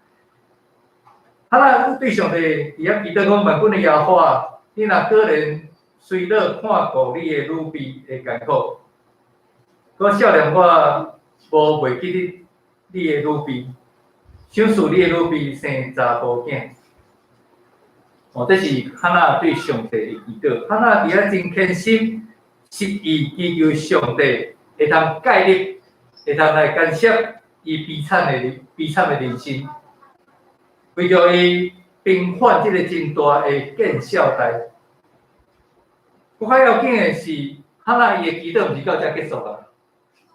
哈拿對上帝佇遐祈禱講：萬軍的耶和華，你若果然隨樂看顧你的女婢的艱苦，閣少年我無袂記得你的女婢，賞賜你的女婢生查埔囝。哦，這是哈拿對上帝的祈禱。哈拿佇遐真虔心，實意祈求上帝會當介入，會當來干涉伊悲慘的人生，為著伊平反這個真大的見笑代。閣較要緊的是，哈拿伊的祈禱毋是到這結束啊，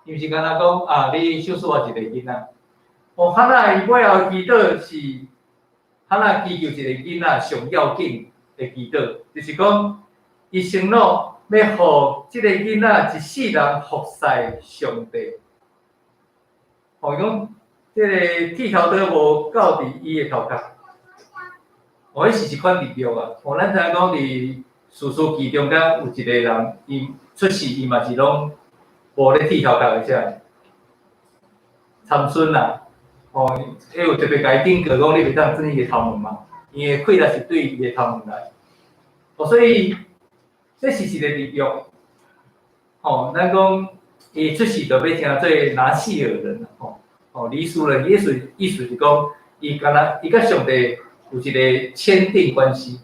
伊毋是干焦講啊，你賞賜我一個囡仔。哦，哈拿伊尾後祈禱是哈拿祈求一個囡仔上要緊的祈禱，就是講伊承諾欲予這個囡仔一世人服侍上帝。哦，伊講這個剃頭刀無到佇伊的頭殼，哦，彼是一款立約啊。哦，咱知影講佇士師記中間有一個人，伊出世伊嘛是攏無咧剃頭殼的，啥？參孫啦。哦，彼有特別共伊警告講，你袂當剪伊的頭毛嘛，伊的氣力是對伊的頭毛來。哦，所以這是一個立約。哦，咱講伊出世就欲成做拿細耳人吼。哦，利未人意思是講，伊敢若伊佮上帝有一個簽訂關係，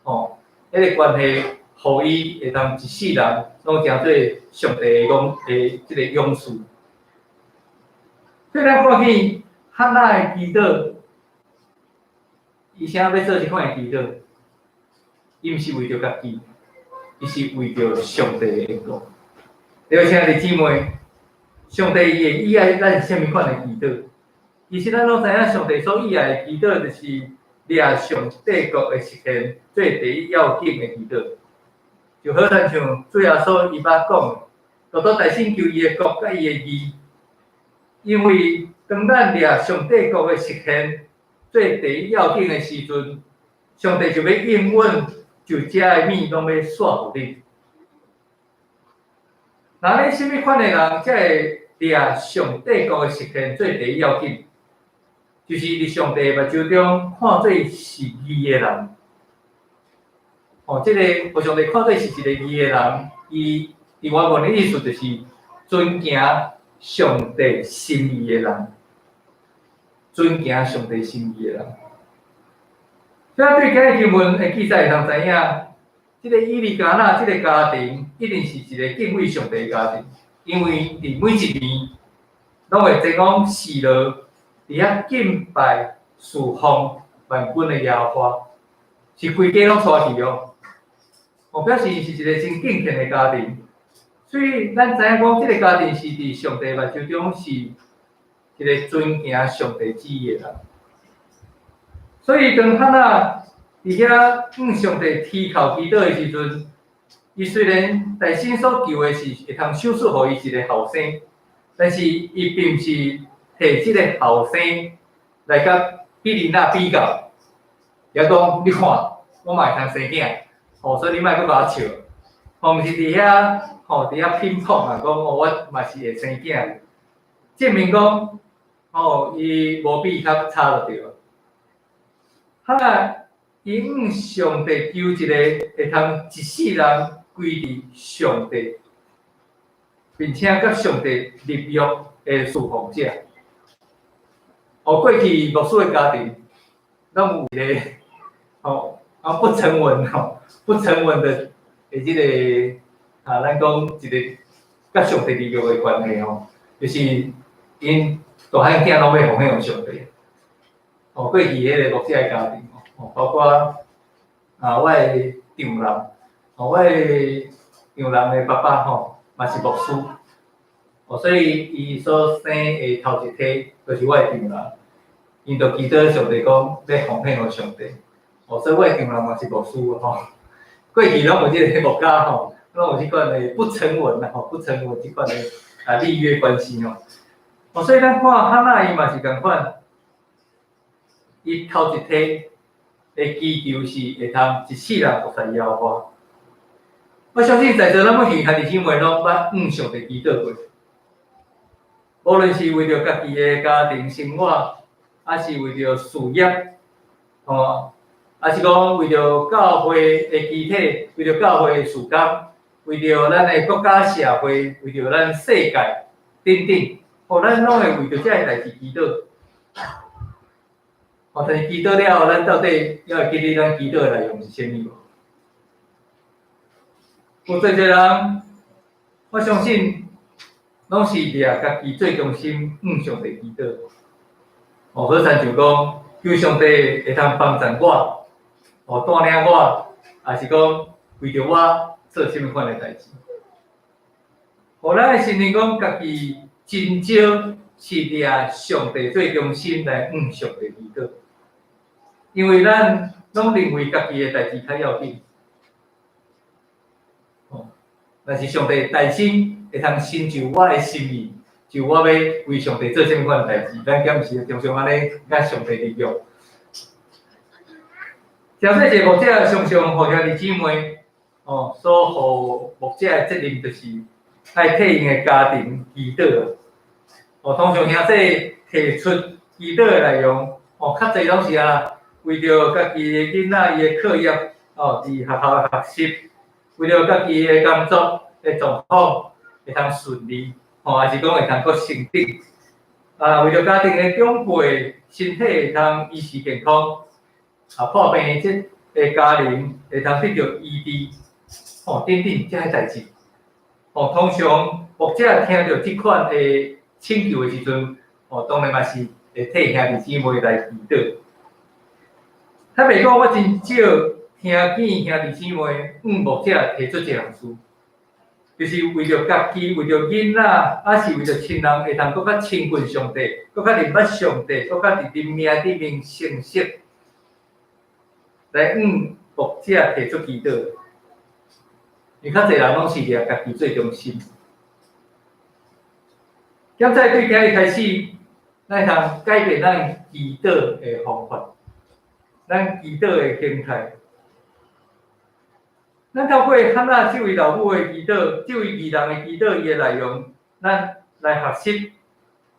吼，彼個關係，予伊會當一世人攏成做上帝的勇的這個勇士。所以咱看見哈拿的祈禱，伊啥欲做這款的祈禱？伊毋是為著家己，伊是為著上帝的緣故。對，兄弟姊妹，上帝伊會喜愛咱啥物款的祈禱？其實咱攏知影，上帝所喜愛的祈禱，就是掠上帝國的實現做第一要緊的祈禱。就好親像主耶穌伊捌講，獨獨大先求伊的國佮伊的義，因為當咱掠上帝國的實現做第一要緊的時陣，上帝就欲應允，就這的物攏欲煞予你。那咧，啥物款的人才會掠上帝國的實現做第一要緊？就是佇上帝目睭中看做是義的人。哦，這個予上帝看做是一個義的人，伊佇原文的意思就是遵行上帝心意的人，遵行上帝心意的人。所以對今日經文的記載會通知影，這個以利加拿這個家庭一定是一個敬畏上帝的家庭，因為佇每一年攏會前往示羅，佇遐敬拜侍奉萬軍的耶和華，是規家攏帶去哦。哦，表示是一個真敬虔的家庭。所以咱知影講，這个家庭是佇上帝目睭中是一个遵行上帝旨意的人。所以當哈拿佇遐向上帝啼哭祈禱的時陣，伊雖然內心所求的是會通賞賜予伊一个後生，但是伊並毋是提這个後生來佮比尼娜比較，也講你看我嘛會通生囝，吼，所以你莫閣共我笑，吼，毋是佇遐吼佇遐拼搏啊，講哦我嘛是會生囝，證明講吼伊無比伊較差就對了。哈拿伊向上帝求一個會通一世人歸佇上帝，並且佮上帝立約的侍奉者。哦，過去牧師的家庭，攏有一個吼啊不成文吼不成文的的這个啊，咱講一个佮上帝立約的關係吼，就是𪜶大漢囝攏欲奉獻予上帝。哦，過去彼個牧者的家庭吼，包括啊我的丈人，哦我的丈人的爸爸吼嘛是牧師，哦所以伊所生的頭一胎就是我的丈人，𪜶就祈禱上帝講欲奉獻予上帝，哦所以我的丈人嘛是牧師吼。過去攏有這个牧家吼，攏有這款的不成文啦吼，不成文這款的啊立約關係吼。哦所以咱看哈拿伊嘛是仝款。伊頭一胎的祈求是會通一世人服侍耶和華。我相信在座咱每位兄弟姊妹攏捌向上帝祈禱過，無論是為著家己的家庭生活，抑是為著事業，吼，抑是講為著教會的肢體，為著教會的事工，為著咱的國家社會，為著咱世界等等，吼，咱攏會為著這个代誌祈禱。哦，但是祈禱了後，咱到底猶會記得咱祈禱的內容是啥物無？有濟濟人，我相信攏是掠家己做中心，向上帝祈禱。哦，好親像講，求上帝會通幫助我，哦，帶領我，抑是講為著我做啥物款的代誌。予咱會承認講，家己真少是掠上帝做中心來向上帝祈禱，因為咱攏認為家己的代誌較要緊。哦，但是上帝大心會通成就我的心意，就我欲為上帝做啥物款代誌，咱敢毋是常常按呢佮上帝立約？誠濟個牧者常常予兄弟姊妹，哦，所予牧者的責任就是愛替𪜶的家庭祈禱。哦，通常兄弟提出祈禱的內容，哦，較濟攏是啊，為著家己的囡仔伊的課業，哦，佇學校的學習，為著家己的工作的狀況會通順利，吼，抑是講會通閣升職，啊，為著家庭的長輩身體會通維持健康，啊，破病這个家人會通得著醫治，吼，等等這些代誌，吼，通常牧者聽著這款的請求的時陣，吼，當然嘛是會替兄弟姊妹來祈禱。坦白講，我真少聽見兄弟姊妹向牧者提出這項事，就是為著家己、為著囡仔，抑是為著親人會通閣較親近上帝，閣較認捌上帝，閣較佇靈命裡面成熟，來向牧者提出祈禱。因為較濟人攏是掠家己做中心。現在對今日開始，咱會通改變咱祈禱的方法，咱祈禱的形態。咱透過哈拿這位老母的祈禱，這位義人的祈禱，伊的內容，咱來學習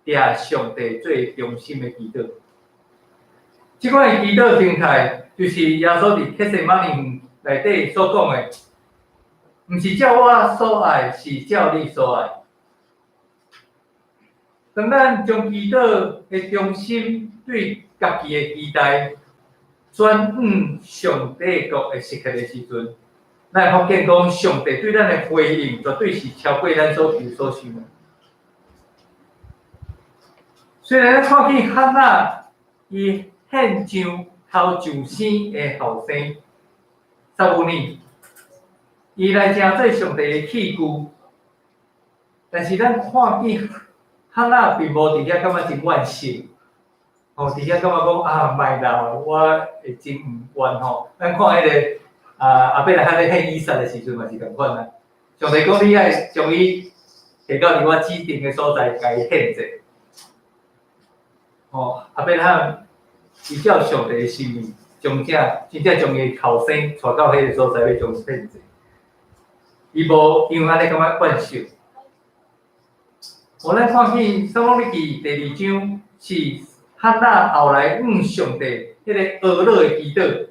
掠上帝做中心的祈禱。這款的祈禱形態，就是耶穌佇客西馬尼園內底所講的，毋是照我所愛，是照你所愛。當咱將祈禱的中心對家己的期待轉向上帝國的時刻的時陣，咱會發現講上帝對咱的回應，絕對是超過咱所求所想的。雖然咱看見哈拿伊獻上頭上生的後生撒母耳，伊來成做上帝的器具，但是咱看見哈娜並無佇遐感覺真怨惜，吼，佇遐感覺講啊，莫啦，我會真毋願吼。咱看彼個啊，亞伯拉罕咧獻以撒的時陣嘛是仝款啊。上帝講你愛將伊提到佇我指定的所在，共伊獻祭。吼，亞伯拉罕依照上帝的心意，將這真正將伊後生帶到彼個所在欲將伊獻祭。伊無因為按呢感覺怨惜。予咱看見《撒母耳記》第二章是哈娜後來向上帝彼个哀樂的祈禱。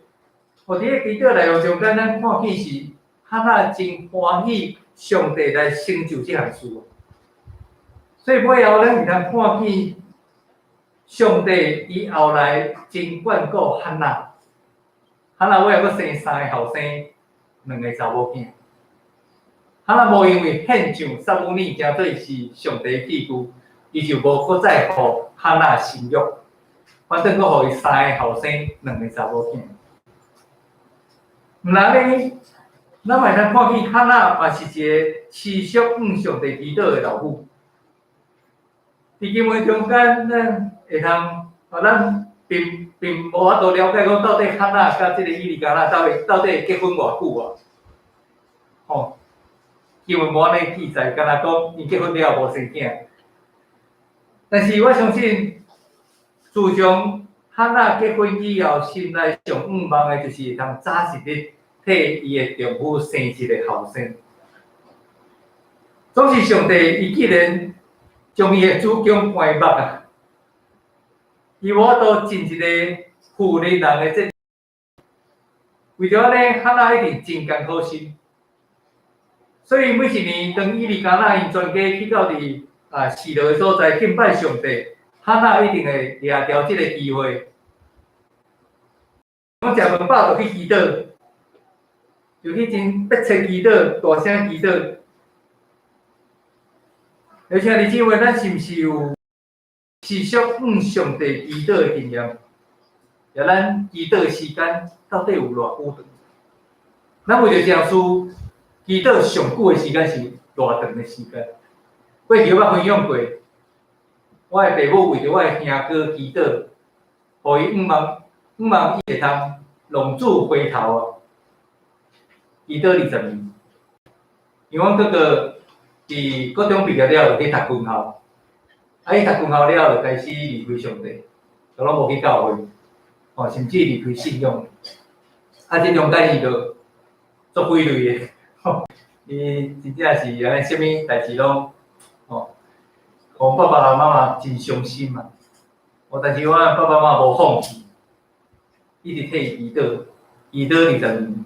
予佇个祈禱內容中間，咱看見是哈娜真歡喜上帝來成就這項事。所以尾後咱會通看見上帝伊後來真眷顧哈娜。哈娜尾後閣生三个後生，兩个查某囝。哈娜無因為獻上撒母耳當做是上帝器具，伊就無閣再予哈娜生育，反正閣予伊三个後生，兩个查某囝。毋但按呢，咱嘛會通看見哈娜嘛是一个持續向上帝祈禱的老婦。佇經文中間，咱會通，啊，咱並無法度了解講到底哈娜佮這个以利加拿到底結婚偌久啊？吼，經文無按呢記載，干焦講𪜶結婚了後無生囝。但是我相信，自從哈娜結婚以後，心內上向望的就是會通早一日替伊的丈夫生一个後生。總是上帝伊既然將伊的子宮關目啊，伊無法度盡一個婦人人的責任。為著按呢，哈娜一定真艱苦心。所以每一年，當以利加拿𪜶全家去到佇示羅的所在敬拜上帝，哈娜一定會掠著這个機會，講食飯飽就去祈禱，就去真迫切祈禱，大聲祈禱。而且兄弟姊妹，咱是毋是有持續向上帝祈禱的經驗？也咱祈禱的時間到底有偌久長？咱為著這項事祈禱上久的時間是偌長的時間？過去我分享過，我的爸母為著我的兄哥祈禱，予伊向望向望伊會通浪子回頭啊！祈禱20年，因為阮哥哥佇高中畢業了就去讀軍校，啊，伊讀軍校了就開始離開上帝，就攏無去教會，吼，甚至離開信仰。啊，這中間伊就足匪類的，吼，伊真正是按呢，啥物代誌攏，吼，予爸爸媽媽真傷心嘛。哦，但是阮爸爸媽媽無放棄，一直替伊祈禱，祈禱20年，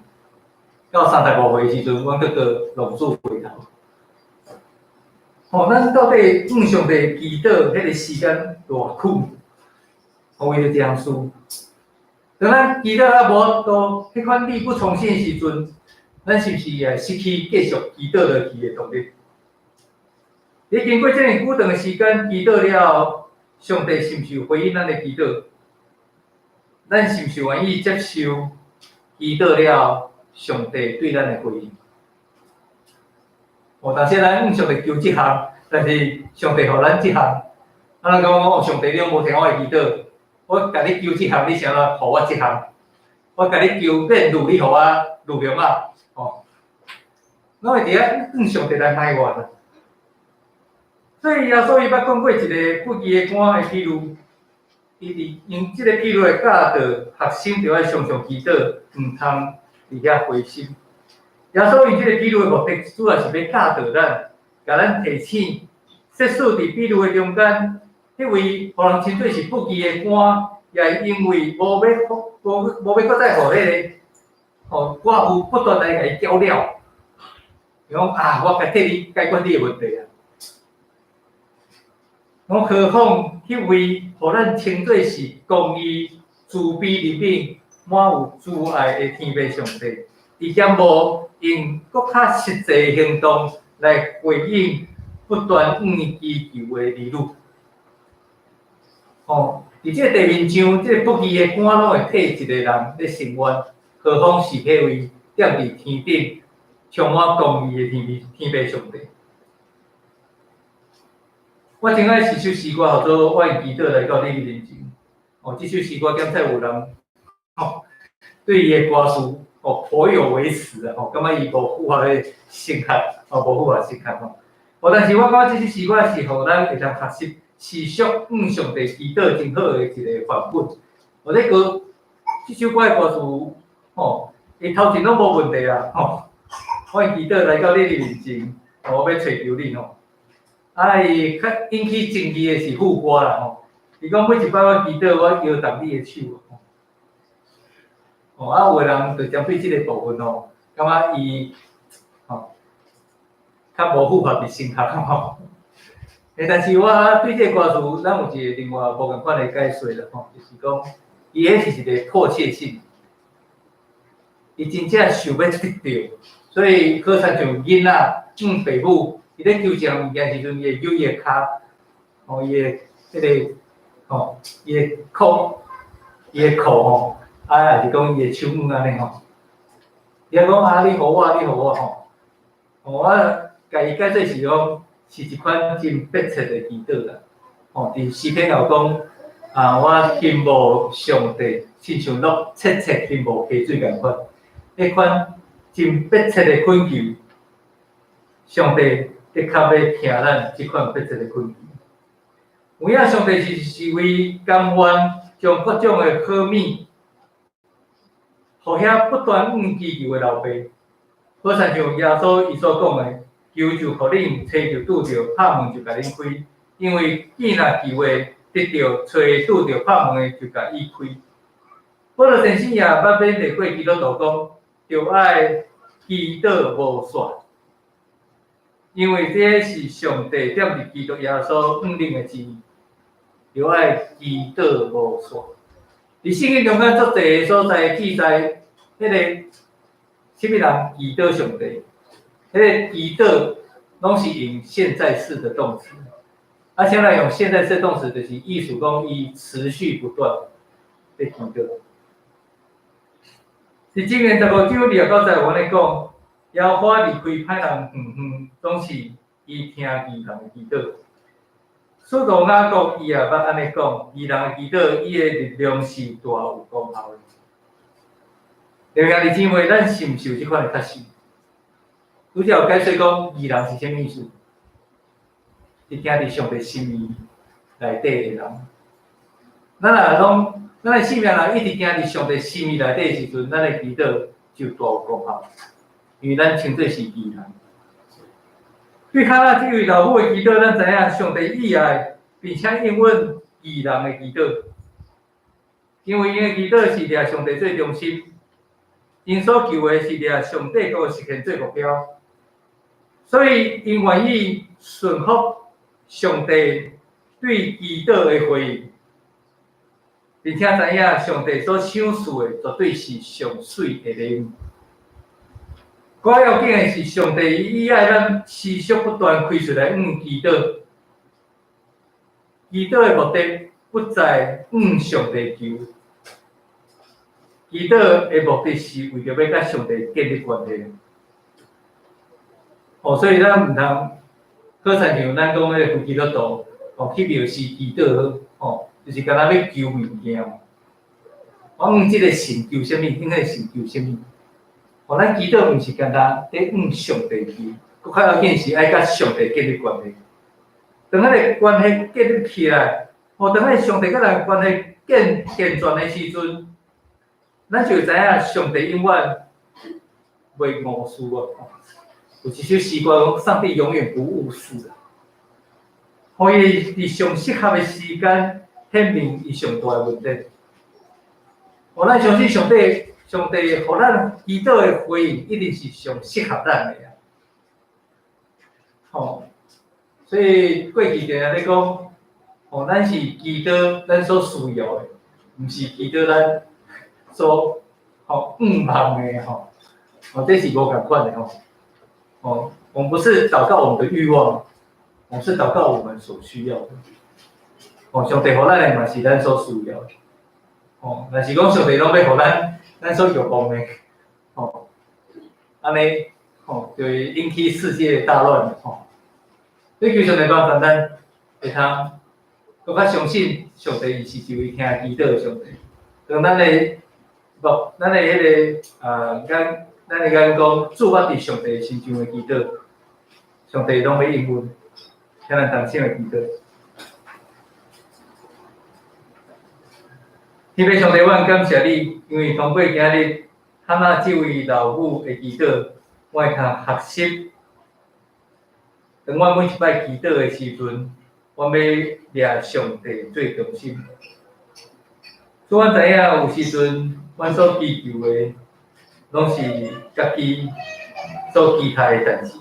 到35歲的時陣，阮哥哥浪子回頭。吼，咱到底向上帝祈禱彼个時間偌久？吼，為著這項事，當咱祈禱啊無法度，彼款力不從心的時陣，咱是毋是會失去繼續祈禱落去的動力？佇經過這麼久長的時間祈禱了後，上帝是毋是有回應咱的祈禱？咱是毋是願意接受祈禱了後，上帝對咱的回應？哦，當時咱向上帝求這項，但是上帝予咱這項，啊，咱感覺講，上帝你攏無聽我的祈禱，我共你求這項，你啥物予我這項？我共你求變女，你予我女兒仔，吼，攏會佇遐向上帝來埋怨啊。所以耶穌伊捌講過一个不義的官的比喻，伊佇用這个比喻來教導學生，著愛常常祈禱，毋通佇遐灰心。耶穌用這个比喻的目的，主要是欲教導咱，共咱提醒，即使佇比喻的中間，彼位予人稱做是不義的官，也會因為無欲無無欲閣再予彼个吼寡婦不斷來共伊攪擾，伊講啊，我該替你解決你的問題啊。我何況彼位予咱稱做是公義、慈悲、憐憫、滿有慈愛的天父上帝，伊敢無用閣較實際行動來回應不斷向伊祈求的兒女？吼，佇這個地面上，這個不義的官攏會替一个人咧伸冤，何況是彼位踮佇天頂充滿公義的天父上帝？我真愛一首詩歌，號做《我用祈禱來到你面前》。哦，這首詩歌檢測有人吼對伊的歌詞哦頗有微詞啊，吼，感覺伊無符合彼個神學，哦，無符合神學吼。哦，但是我感覺這首詩歌是予咱會當學習持續向上帝祈禱真好的一個範本。哦，這歌這首歌的歌詞，吼，伊頭前攏無問題啊，吼。我用祈禱來到你的面前，我欲揣求你吼。啊，伊較引起爭議的是副歌啦吼。伊講每一擺我祈禱，我搖動你的手。哦，啊，有的人就針對這个部分吼，感覺伊吼較無符合佇神學吼。欸，但是我對這个歌詞，咱有一個另外無仝款的解說啦吼，就是講伊彼是一個迫切性，伊真正想欲得著，所以好親像囡仔向爸母，伊咧求一項物件時陣，伊會扭伊的跤，吼，伊的彼个吼，伊的褲，伊的褲吼，啊，抑是講伊的手腕按呢吼，伊講啊，你予我，你予我吼，我共伊解說是講是一款真迫切的祈禱啦，吼，佇詩篇有講啊，我欣慕上帝，親像鹿切切欣慕溪水仝款，彼款真迫切的懇求，上帝的確欲聽咱這款迫切的懇求。有影上帝是一位甘願將各種的好物，予遐不斷向祈求的老爸，好親像耶穌伊所講的，求就予恁，揣就拄著，拍門就共恁開。因為見若求的得著，揣拄著拍門的就共伊開。保羅先生也捌勉勵過基督徒講，著愛祈禱無煞，因為這是上帝踮佇基督耶穌向恁的旨意，著愛祈禱無煞。佇聖經中間足濟所在記載，彼个啥物人祈禱上帝，彼个祈禱攏是用現在式的動詞。啊，現在用現在式動詞，就是意思講伊持續不斷咧祈禱。佇箴言15章29節有按呢講，耶和華離開歹人遠遠，總是伊聽義人的祈禱。使徒雅各伊也捌按呢講，義人的祈禱，伊的力量是大有功效的。弟兄姊妹，咱是毋是有這款的確信？拄才有解說講，義人是啥物意思？是行佇上帝心意內底的人。咱若攏，咱的生命若一直行佇上帝心意內底的時陣，咱的祈禱就大有功效，因為咱稱做是義人。對哈拿這位老母的祈禱，咱知影上帝喜愛，並且應允義人的祈禱，因為𪜶的祈禱是掠上帝做中心，𪜶所求的是掠上帝國實現做目標，所以𪜶願意順服上帝對祈禱的回應，並且知影上帝所賞賜的絕對是上媠的禮物。閣較要緊的是，上帝伊愛咱持續不斷開喙來向祈禱。祈禱的目的不在向上帝求，祈禱的目的是為著欲佮上帝建立關係。哦，所以咱毋通好親像咱講彼個非基督徒，哦，去廟寺祈禱，哦，就是敢若欲求物件。我向這个神求啥物，向彼个神求啥物？哦，咱祈禱毋是干焦咧向上帝求，閣較要緊是愛佮上帝建立關係。當彼个關係建立起來，哦，當彼個上帝佮咱關係建健全的時陣，咱就會知影上帝永遠袂誤事啊！有一首詩歌講，上帝永遠不誤事啊！予伊佇上適合的時間顯明伊上大的恩典。哦，咱相信上帝，上帝予咱祈禱的回應，一定是上適合咱的啊！吼，所以過去定定咧講，吼，咱是祈禱咱所需要的，毋是祈禱咱所吼願望的吼。哦，這是無仝款的吼。哦，我們不是禱告我們的慾望，我們是禱告我們所需要的。哦，上帝予咱的嘛是咱所需要的。哦，若是講上帝攏欲予咱咱所欲望的，吼，按呢，吼，就會引起世界大亂吼。你求上帝幫助咱，會通閣較相信上帝，伊是一位聽祈禱的上帝。當咱的目，咱的彼个啊眼，咱的眼光注目佇上帝身上的祈禱，上帝攏欲應允，請咱同心來祈禱。天父上帝，阮感謝你，因為通過今日哈娜這位老母的祈禱，我會通學習。當阮每一擺祈禱的時陣，阮欲掠上帝做中心。主，阮知影有時陣，阮所祈求的，攏是家己所期待的代誌。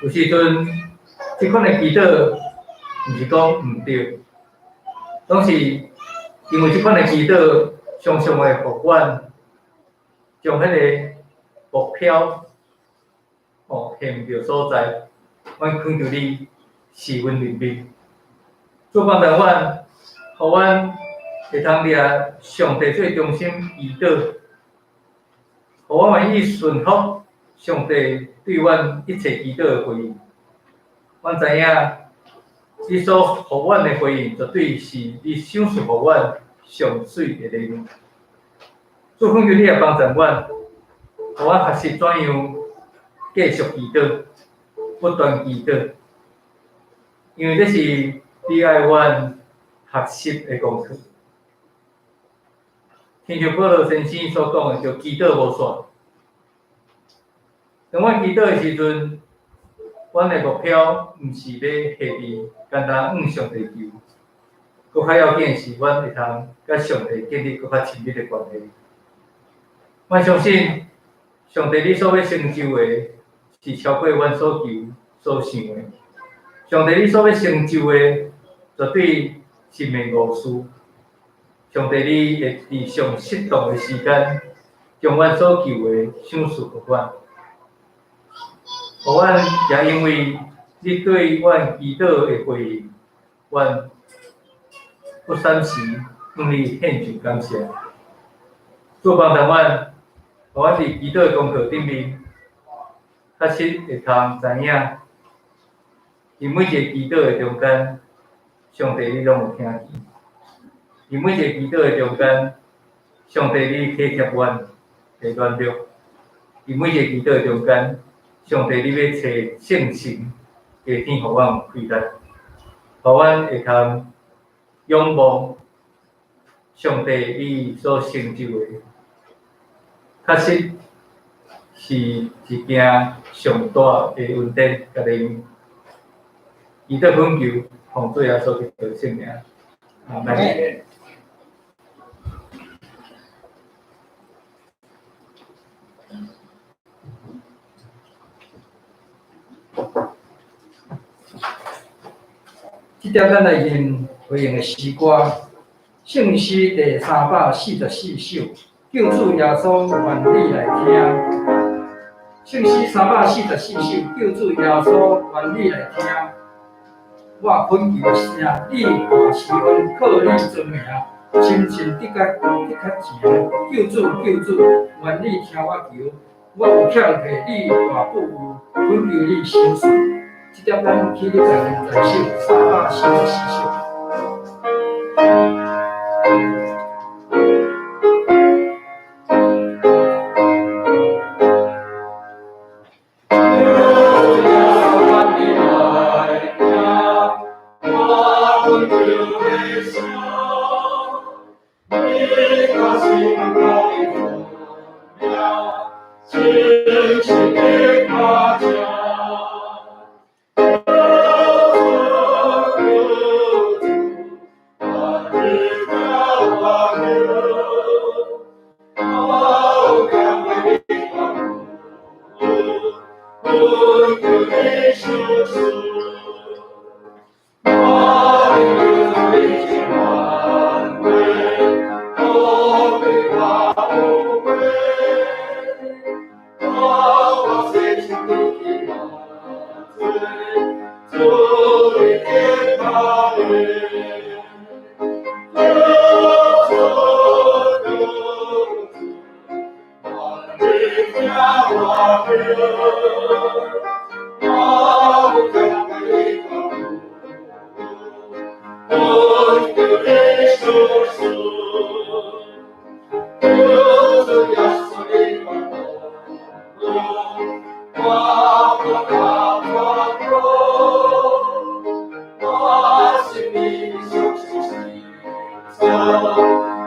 有時陣，這款的祈禱，毋是講毋對，攏是因為這款的祈禱，常常會予阮將彼个目標，陷著所在。阮懇求你賜阮憐憫，主幫助阮，予阮會通掠上帝做中心祈禱，予阮願意順服上帝對阮一切祈禱的回應。阮知影你所予阮的回應，絕對是你賞賜予阮上媠的禮物。主懇求你來幫助阮，予阮學習怎樣繼續祈禱，不斷祈禱，因為這是你愛阮學習的功課。親像保羅先生所講的，就祈禱無煞。當阮祈禱的時陣，阮的目標毋是欲下佇單單向上帝求，閣較要緊的是，阮會通佮上帝建立閣較親密的關係。阮相信，上帝你所欲成就的，是超過阮所求所想的。上帝你所欲成就的，絕對是免無事。上帝你會佇上適當的時間，將阮所求的賞賜予阮。予阮也因為你對阮祈禱的回應，阮不三時向你獻上感謝。主幫助阮，予阮佇祈禱的功課頂面，確實會通知影，佇每一個祈禱的中間，上帝你攏有聽見；佇每一個祈禱的中間，上帝你體貼阮的軟弱；佇每一個祈禱的中間，上帝你欲差聖神加添予阮有氣力，予阮會通仰望上帝你所成就的，確實是一件上大的恩典佮禮物。祈禱懇求，奉主耶穌基督聖名，阿們。這點咱來念回應的詩歌，聖詩第344首，救主耶穌願你來聽。聖詩344首，救主耶穌願你來聽。我懇求的聲，你大時分靠你尊名，深深得較得較誠。救主救主，願你聽我求，我有欠客你大富有，懇求你賞賜。這點咱起立來念這首344首。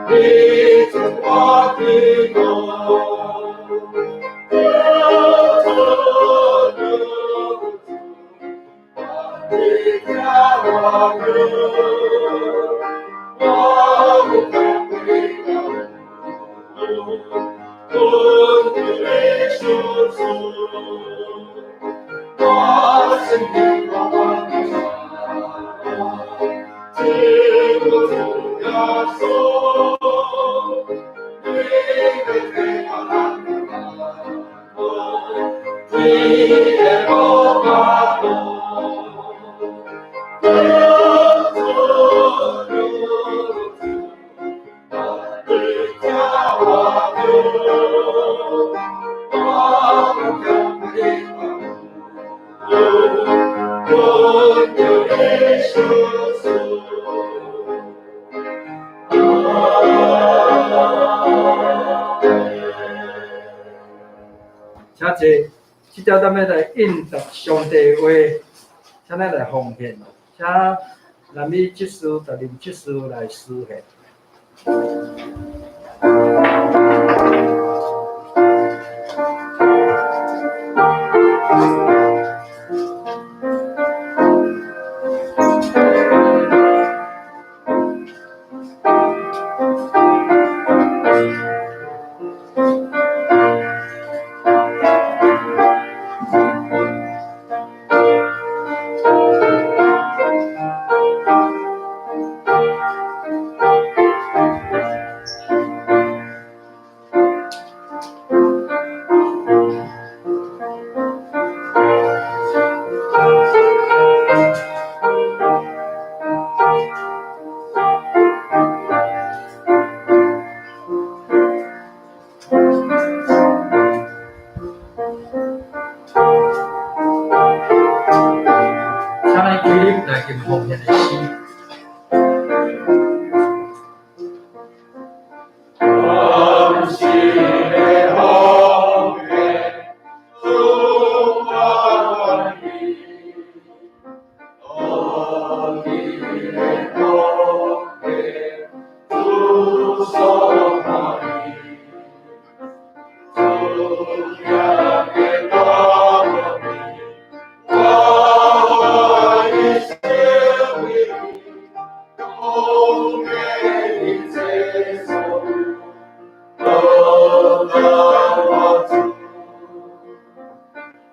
你祝我平安。求主求主，你听我求，我有感的求，恳求你叔叔，我心里我的只有主耶稣，你的天我难你的无法度，求主求主，你听我求，我有感的求，恳求你叔叔。请坐，这条咱欲来应答上帝话，请咱来奉献，请南美执事、达林执事来司献。请咱起立来敬奉献的诗。感谢的奉献，主我愿意，多你的奉献，主所欢喜，主耶的大能，我愿意成为永远的祭司。得我主，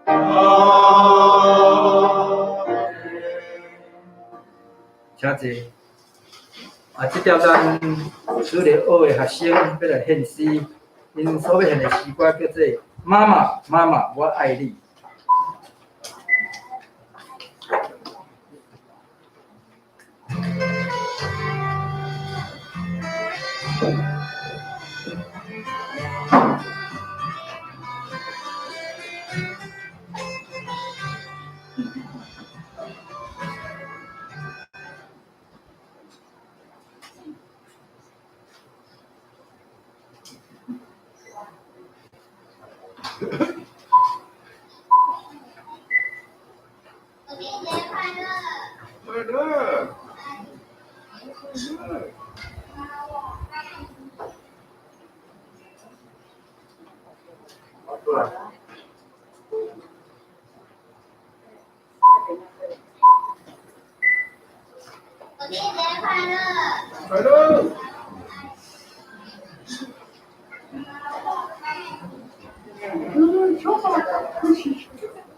阿门。请坐。啊，这条咱主日学的学生欲来献诗，𪜶所欲献的诗歌叫做《妈妈，妈妈，我爱你》。母亲节快乐！快乐，过来。母亲节快乐！快乐。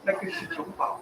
那个是熊宝。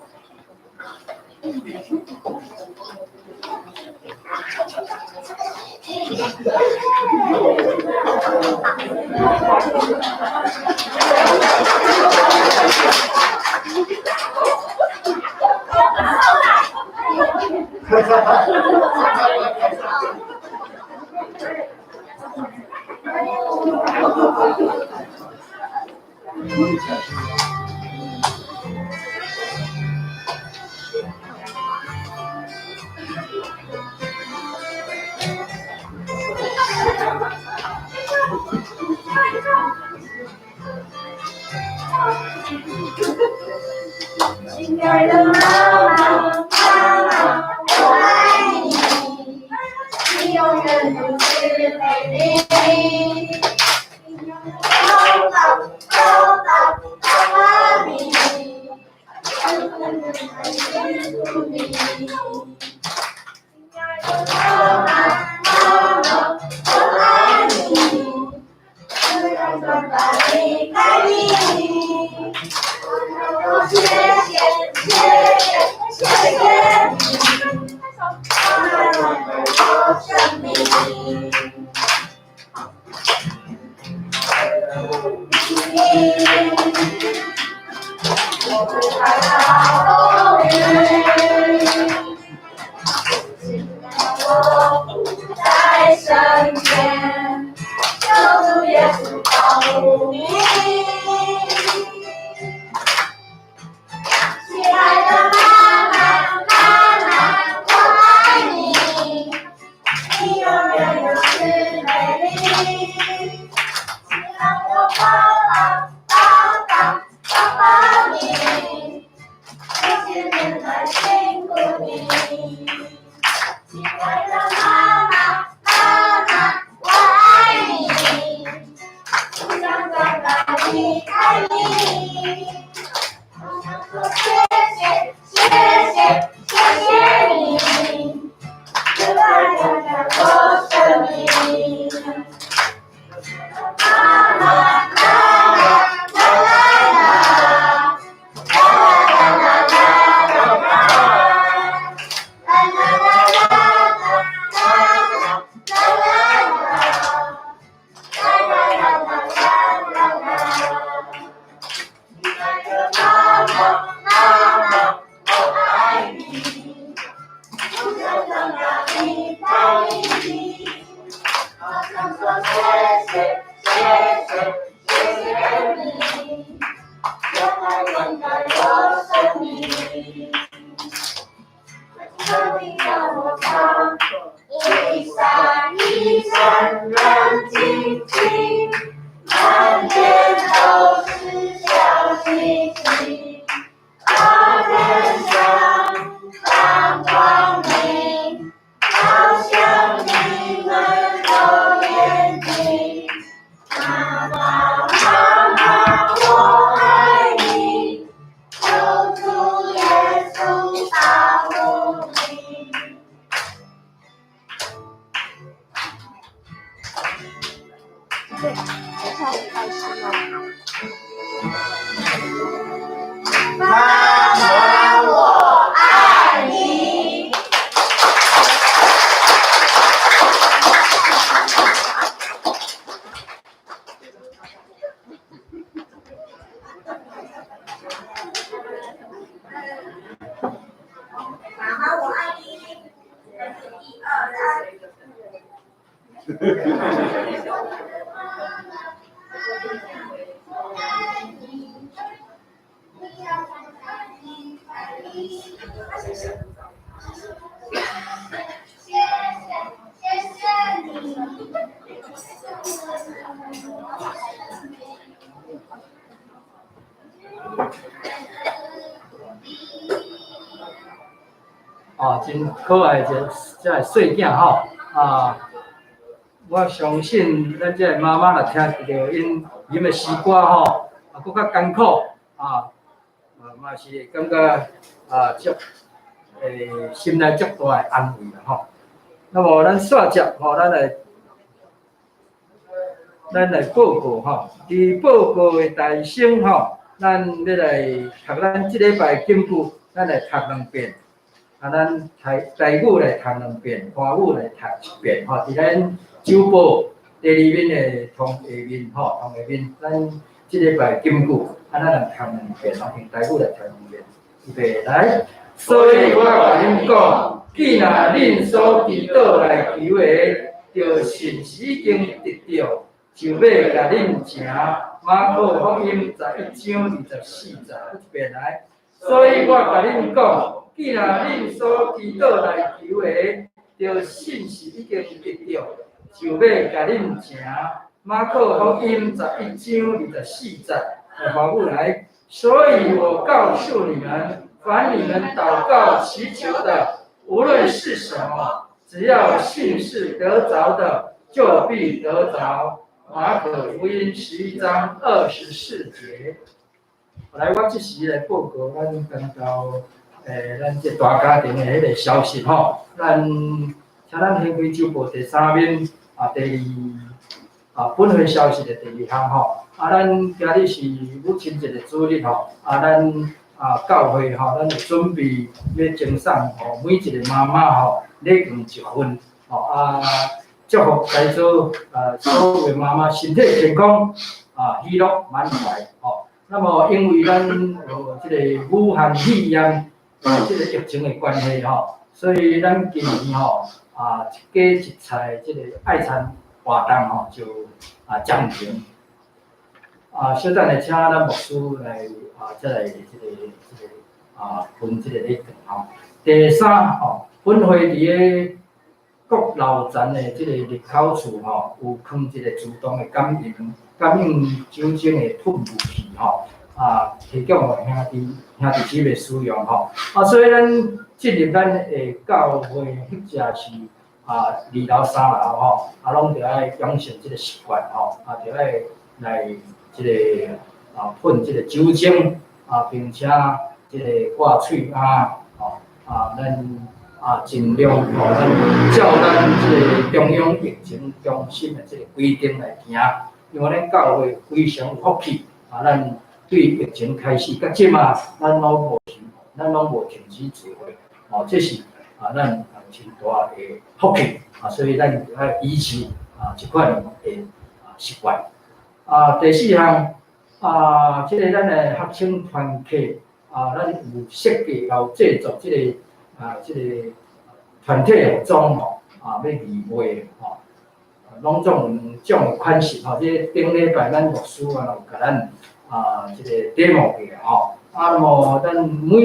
亲爱的妈妈，妈妈，我爱你，你永远都最美麗。抱抱抱抱抱你，辛苦你。親愛的媽媽，媽媽，我愛你，不想長大離開你。我謝謝謝謝謝謝你，溫暖我生命。我不害怕風雨，我在身邊，求主耶穌保護你。親愛的媽媽，媽媽，我愛你，你永遠如此美麗。請讓我抱抱抱抱抱抱你，這些年來辛苦你。親愛的媽媽，媽媽，我愛你，不想長大離開你。我想說謝謝謝謝謝謝你，就愛溫暖我生命。媽媽，媽媽，啦啦啦，啦啦啦啦啦啦，啦啦啦啦啦啦啦，啦啦啦啦啦啦。親愛的媽媽，媽媽，我愛你，不想長大離開你。我想說謝謝謝謝謝謝你，就愛灌溉我生命。求你讓我唱，一閃一閃亮晶晶，滿天都是小星星，大天上放光明，照向你們的眼睛。媽媽，媽媽，我愛你，求主耶穌保護你。對，跳愛心哦。媽媽，我愛你。媽媽，我愛你。一二三。謝謝謝謝你。哦，真可愛一個這个細囝吼啊！我相信咱這个媽媽若聽著𪜶吟的詩歌吼，啊，閣較艱苦啊，嘛是會感覺啊，足心內足大的安慰啦吼。那麼咱煞接吼，咱來報告吼，佇報告的大聲吼，咱欲來讀咱這禮拜金句，咱來讀兩遍。啊，咱台語來讀兩遍，華語來讀一遍吼。佇咱周報第二面的通下面吼，通下面，咱這禮拜金句，啊，咱來讀兩遍，吼，用台語來讀兩遍。預備來，所以我共恁講，既若恁所祈禱來求的，就信是已經得著，就欲共恁成。馬可福音11章24節，閣一遍來。所以我共恁講，既若恁所祈禱來求的，就信是已經得著，就欲共恁成。馬可福音11章24節，華語來。所以我告訴你們，凡你們禱告祈求的，無論是什麼，只要信是得著的，就必得著。馬可福音11章24節。來，我這時來報告咱關渡咱這大家庭的彼个消息吼。咱請咱掀開週報第三面啊，第二啊本會消息的第二項吼。啊，咱今日是母親節的主日吼。啊，咱啊教會吼，咱會準備欲贈送予每一个媽媽吼禮券一份吼啊。祝福在座啊所有的媽媽身體健康啊，喜樂滿懷吼。那麼因為咱有這个武漢肺炎這个疫情的關係吼，所以咱今年吼啊一家一菜這个愛餐活動吼就啊暫停。啊，小等下請咱牧師來啊，再來這个啊分這个禮券吼。第三吼，本會佇个國樓層的這個入口處吼，有囥一個自動的感應酒精的噴霧器吼，啊，提供予兄弟姊妹使用吼。啊，所以咱進入咱的教會或者是啊二樓三樓吼，啊，攏著愛養成這個習慣吼，啊，著愛來這個啊噴這個酒精啊，並且這個掛喙罌吼，啊，咱。啊，盡量吼，咱照咱這個中央疫情中心的這個規定來行，因為咱教會非常有福氣，啊，咱對疫情開始到這馬，咱攏無停止聚會，哦，這是啊，咱啊真大的福氣，啊，所以咱愛維持啊這款的啊習慣。啊，第四項啊，這個咱的學生團契啊，咱有設計有製作這個。啊，這個團體服裝吼，啊，欲義賣吼，攏總有兩種的款式吼。這頂禮拜咱牧師啊有共咱啊，這個 demo 過吼。啊，那麼咱每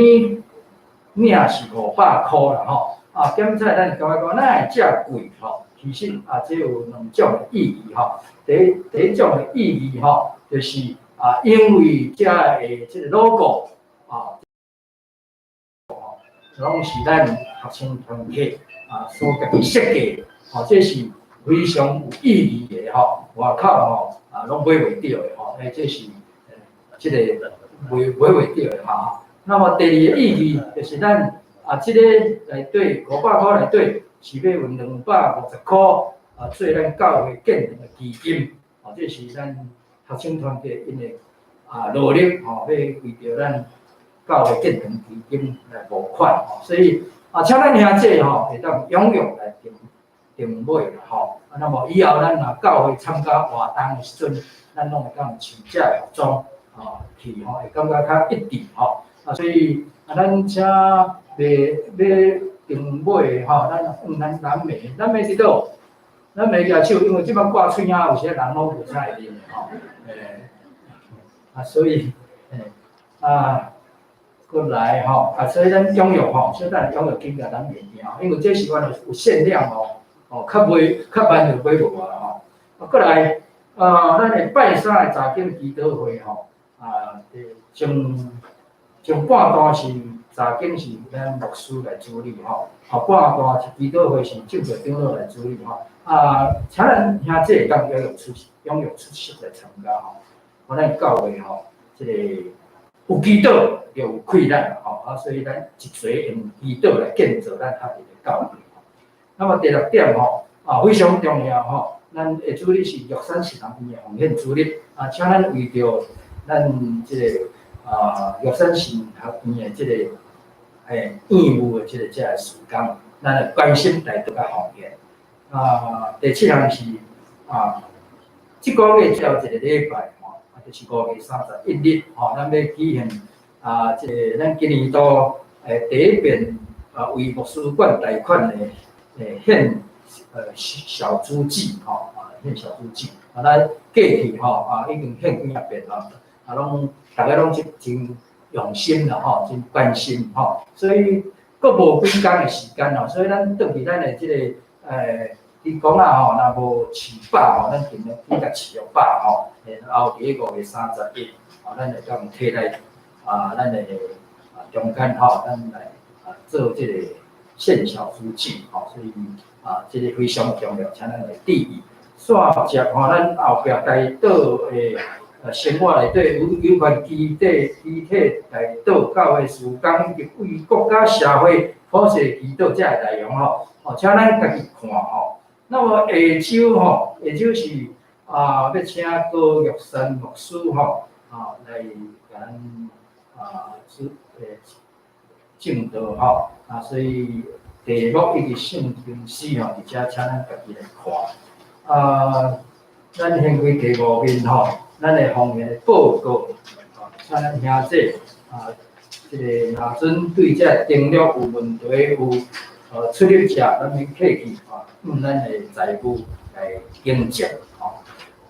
領是500箍啦吼。啊，檢查咱感覺講哪會遮貴吼？其實啊，這有兩種的意義吼。第一種的意義吼，就是啊，因為遮的這個 logo 啊。攏是咱學生團體啊所家己設計，吼，這是非常有意義的吼。外口吼啊攏買袂著的吼，欸，這是這個買袂著的吼。那麼第二個意義就是咱啊，這個內底500箍內底是欲用250箍啊，做咱教會建堂的基金，吼，這是咱學生團體𪜶的啊努力吼，欲為著咱教會建堂基金來募款吼，所以啊，請咱兄弟吼會當踴躍來訂買啦吼。啊，那麼以後咱若教會參加活動的時陣，咱攏會當穿這个服裝啊去吼，會感覺較一致吼。啊，所以啊，咱請欲訂買的吼，咱向咱南美，南美佇佗？南美舉手，因為這擺掛喙罌有時人攏無啥會認的吼。欸，啊，所以欸啊。過來吼，啊，所以咱踴躍吼，小等踴躍緊共咱物件，因為這是阮有限量哦，哦，較袂較慢就買無啊吼。啊，過來，啊，咱的拜三的查經祈禱會吼，啊，前半段是查經是咱牧師來主理吼，後半段是祈禱會是正道長老來主理吼。啊，請咱兄弟會當踴躍出席來參加吼，我咱教會吼，這個。有祈禱就有氣力吼，啊，所以咱一齊用祈禱來建造咱合一的教會。那麼第六點吼，啊，非常重要吼，咱的主日是玉山神學院的奉獻主日，啊，請咱為著咱這個啊玉山神學院的這個義務的這個事工，咱來關心來做較奉獻。啊，第七項是啊，這個月只有一個禮拜。就是5月31日，吼，咱欲舉行啊，這個咱今年度第一遍啊，為牧師館貸款的獻小豬祭，吼，啊獻小豬祭，啊咱過去吼啊已經獻幾仔遍吼，啊攏逐家攏真用心啦，吼，真關心吼，所以閣無幾工的時間吼，所以咱轉去咱的這個伊講啊吼，若無飼飽吼，咱盡量去共飼予飽吼。然後佇咧5月31，吼，咱會當提來啊，咱的啊中間吼，咱來啊做這個獻小豬祭吼，所以啊，這個非常重要，請咱來注意。煞接吼，咱後壁代禱的生活內底有關肢體代禱、教會事工以及為國家社會普世祈禱這个內容吼，哦，請咱家己看吼。那麼下週吼，下週是啊，欲請高玉山牧師吼，啊來共咱啊是證道吼，啊所以題目以及聖經詩吼，佇遮請咱家己來看。啊，咱現在第五面吼，咱的方言的報告，啊，請咱兄弟啊，這个若準對這个定律有問題，有出入者，咱免客氣啊，用咱的財務來更正吼。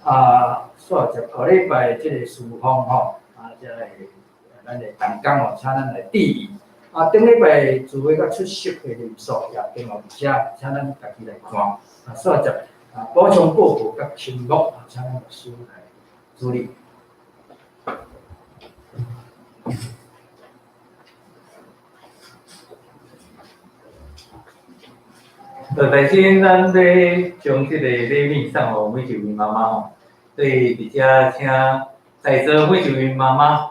啊，煞接後禮拜這个事奉吼，啊，這个咱的同工吼，請咱來注意。啊，頂禮拜聚會佮出席的人數也定佇遮，請咱家己來看。啊，煞接啊，補充報告佮題目，啊，請咱牧師來處理。就首先，咱欲將這个禮物送予每一位媽媽吼，所以佇遮請在座每一位媽媽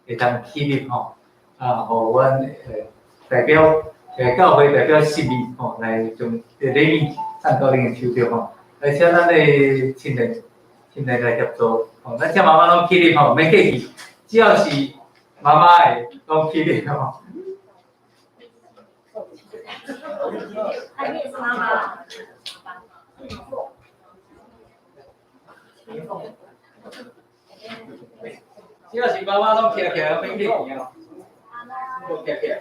會當起立吼，啊，予阮代表教會代表心意吼，來將這個禮物送到恁的手中吼。來請咱的親人來協助吼，咱請媽媽攏起立吼，免客氣，只要是媽媽的攏起立吼。你也是媽媽。只要是媽媽攏徛起來，免客氣哦。徛起來。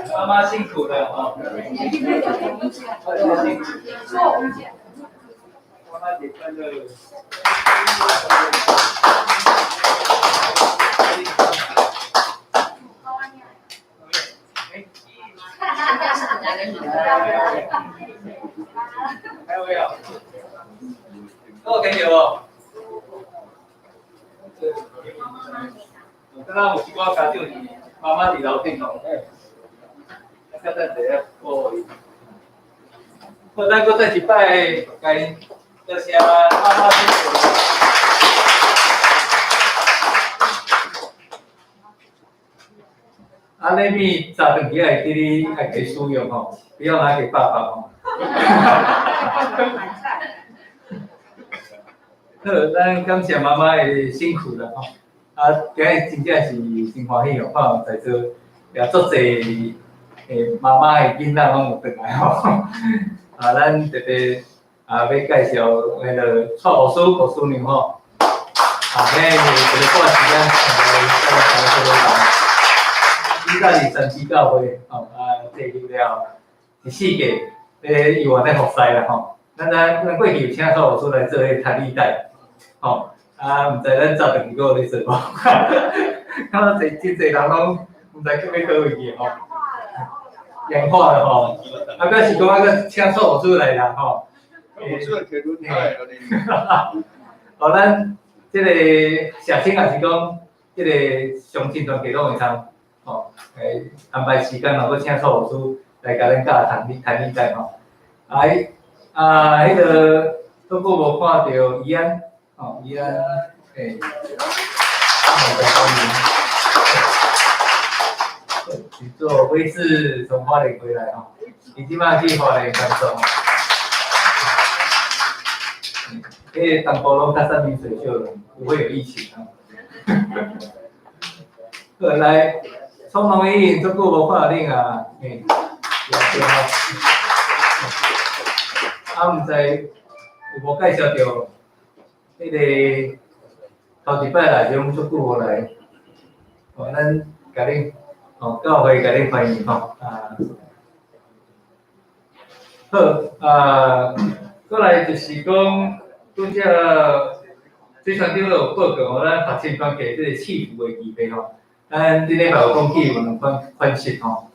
媽媽辛苦了哦。媽媽節快樂。還有沒有？都有聽到無？剛剛有一寡家長是媽媽佇樓頂吼，啊，等一下，哦，好，咱閣再一擺，共多謝媽媽辛苦。啊，禮物早頓去愛記你愛給使用吼，不要拿給爸爸吼。好，咱感謝媽媽的辛苦啦吼。啊，今日真正是真歡喜哦，看在座也足濟媽媽的囡仔攏有轉來吼。啊，咱特別啊，欲介紹彼个蔡牧師、牧師娘吼。啊，彼個一個半時間，以前是三芝教會吼，啊，退休了第四屆咧猶原咧服侍啦吼。咱過去有請蔡牧師來做彼個攤禮帶，吼，啊，毋知咱早頓去閣有咧做無？看到濟真濟人攏毋知去欲佗位去吼，氧化了吼。啊，表示講啊，閣請蔡牧師來啦吼。牧師摕輪胎哦，咱這個社青也是講，這個相親團體攏會通。吼，安排時間，閣請蔡牧師來共咱教談禮帶吼。啊，啊，彼个拄閣無看著怡安，吼，怡安，來歡迎。是坐飛機從花蓮回來吼，伊這擺去花蓮工作。彼個東部攏較山明水秀了，不會有疫情啊。好，來。創農醫院足久無看著恁啊，嘿，對吼。啊，毋知有無介紹著，彼个頭一擺來就攏足久無來，哦，咱共恁，哦，教會共恁歡迎吼，啊，好，啊，過來就是講，拄則水傳長老有報告吼，咱學青團契這個賜福的預備吼。咱頂禮拜有講起有兩款款式吼，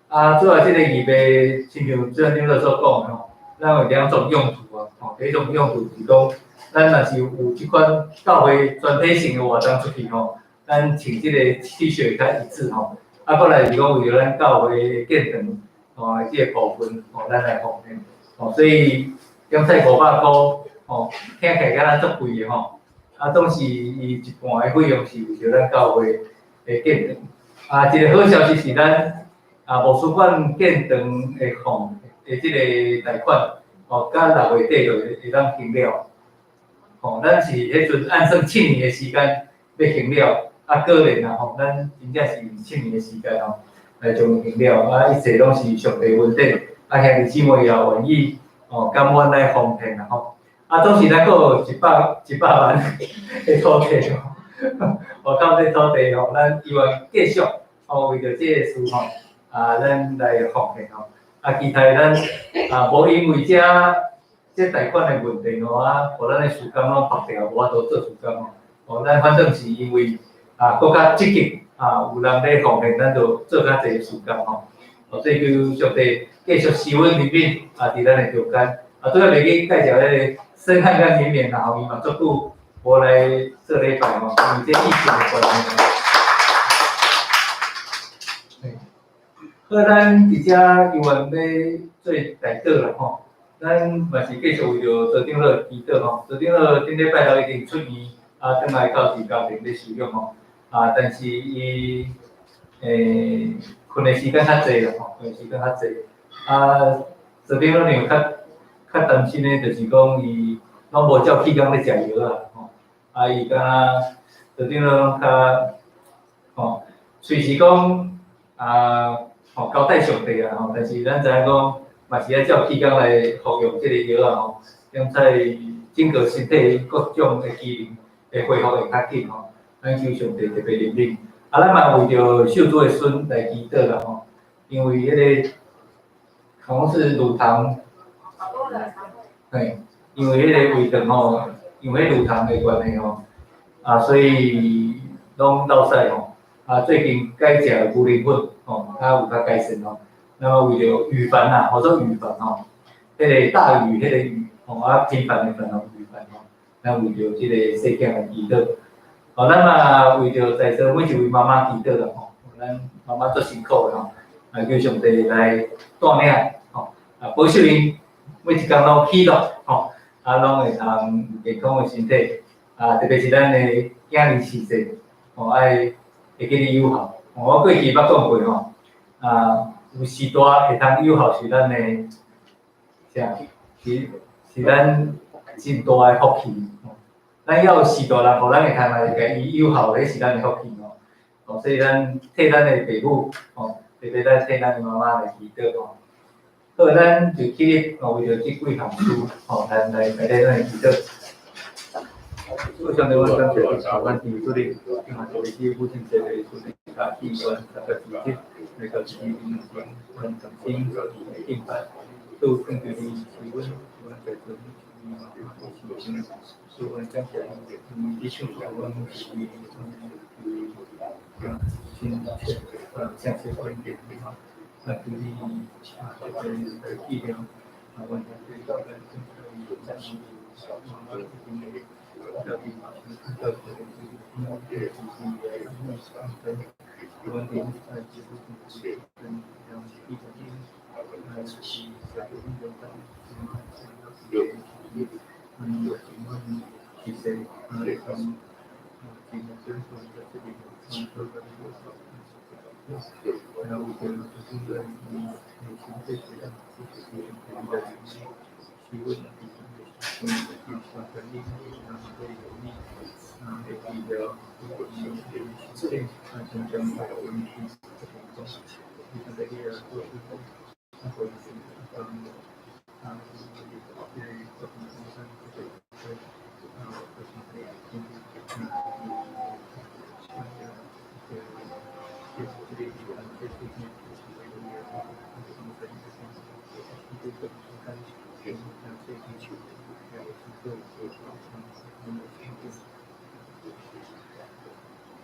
啊，主要這個預備，親像水傳長老所講的吼，咱有兩種用途啊，吼，第一種用途是講，咱若是有這款教會全體性的活動出去吼，咱穿這個 T 恤會較一致吼，啊，過來是講為著咱教會建堂，吼，這个部分吼，咱來奉獻，吼，所以點菜500箍，吼，聽起來敢若足貴的吼，啊，總是伊一半的費用是為著咱教會的建堂。啊，一个好消息是咱啊，牧師館建堂的項的這个貸款，吼，到6月底就會當還了。吼，咱是彼陣按算7年的時間欲還了，啊，果然啊，吼，咱真正是用七年的時間吼，來將伊還了，啊，一切攏是上帝恩典，啊，兄弟姊妹也願意，吼，甘願來奉獻啦，吼。啊，總是咱閣有100萬的土地吼，外口這土地吼，咱希望繼續吼為著這个事吼，啊，咱來奉獻吼。啊，其他咱啊，無因為這貸款的問題吼，啊，予咱的事工攏縛掉，無法度做事工吼。哦，咱反正是因為啊，閣較積極啊，有人咧奉獻，咱就做較濟事工吼。哦，所以求上帝繼續施阮憐憫啊，佇咱的中間。啊，拄仔袂記介紹彼個森漢甲綿綿啦吼，伊嘛足久無來做禮拜吼，因為這疫情的關係。好，咱佇遮猶原欲做代禱啦吼，咱嘛是繼續為著曹長老祈禱吼。曹長老頂禮拜六已經出院，啊，轉來到佇家庭咧休養吼。啊，但是伊睏的時間較濟啦吼，睏的時間較濟。啊，曹長老娘較較擔心的，就是講伊攏無照起工咧食藥啊，吼。啊，伊敢若曹長老攏較吼，隨時講啊。吼，交代上帝啊！吼，但是咱知影講，嘛是愛照起工來服用這個藥啊！吼，點才整個身體各種的機能會恢復會較緊吼。咱求上帝特別憐憫。啊，咱嘛為著秀珠的孫來祈禱啦！吼，因為彼個好像是乳糖，嘿，因為彼個胃腸吼，因為乳糖的關係吼，啊，所以攏落屎吼。啊，最近改食牛奶粉，吼，較有較改善吼。那麼為著羽凡啊，號做羽凡吼，彼個大禹彼個禹，吼，啊平凡的凡吼，羽凡吼，咱為著這个細囝來祈禱。吼，咱嘛為著在座每一位媽媽祈禱啦，吼，咱媽媽足辛苦的吼，啊求上帝來帶領，吼，啊保守𪜶每一工攏喜樂，吼，啊攏會通有健康的身體，啊特別是咱的囝兒飼細，吼愛會記得有孝，我過去捌講過吼，啊，有序大會通有孝是咱的啥？是咱真大的福氣。咱要有序大人，予咱會通來共伊有孝，彼是咱的福氣吼。哦，所以咱替咱的爸母，吼，特別咱替咱的媽媽來祈禱吼。好，咱就起立，哦，為著這幾項事，吼，咱來來來咱來祈禱。主上帝，阮感謝你，予阮佇主日，嘛特別是母親節的時陣，甲起阮大家聚集，來到主面前，阮衷心敬拜。主，懇求你賜阮，阮在座每一位事情，主，阮感謝你，因為你賞賜阮是親切，誠實關鍵，啊，求你啊，特別來紀念啊，阮兄弟咱讚美媽媽的到底到底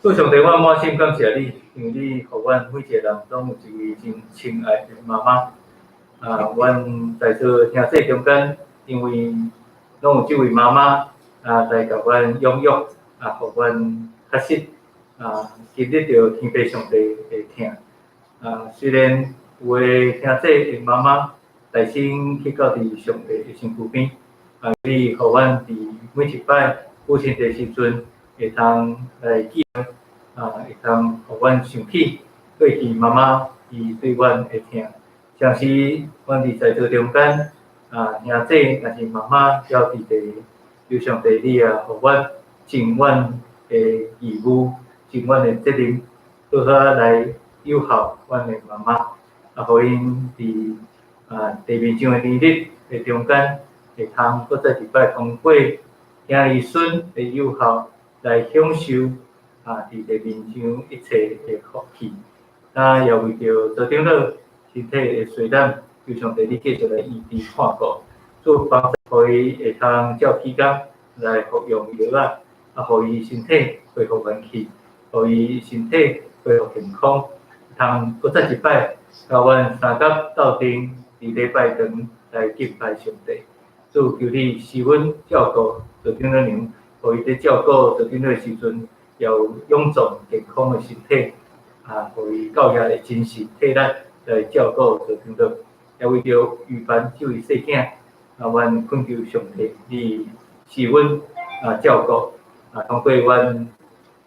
主上帝，我滿心感謝你，因為你予阮每一個人攏有一位真親愛的媽媽。啊，阮在座兄弟中間，因為攏有這位媽媽啊來共阮養育，啊，予阮確實啊經歷著天父上帝的疼。啊，雖然有的兄弟的妈妈来先去到伫上帝的身躯边，啊，你予阮伫每一摆母亲节时阵，会通来记，啊，会通予阮想起过去妈妈伊对阮的疼。像是阮伫在座中间，啊，兄弟若是妈妈犹伫伫，求上帝你也予阮尽阮的义务，尽阮的责任，好好来友好阮的妈妈，啊，予𪜶伫啊地面上的年日的中间，会通阁再一摆通过兄弟孙的友好来享受啊伫地面上一切的福气。啊，也为著组长老身体的衰残，求上帝你继续来医治看顾，主帮助予伊会通照起工来服用药仔，啊，予伊身体恢复元气，予伊身体恢复健康，通阁再一摆共阮三甲斗阵伫礼拜堂来敬拜上帝。主求你赐阮照顾组长老娘，予伊伫照顾组长老的时阵，也有勇壮健康的身体，啊，予伊够额的精神体力来照顾组长老。也为著预凡这位细囝，啊，阮恳求上帝，你赐阮啊照顾，啊，通过阮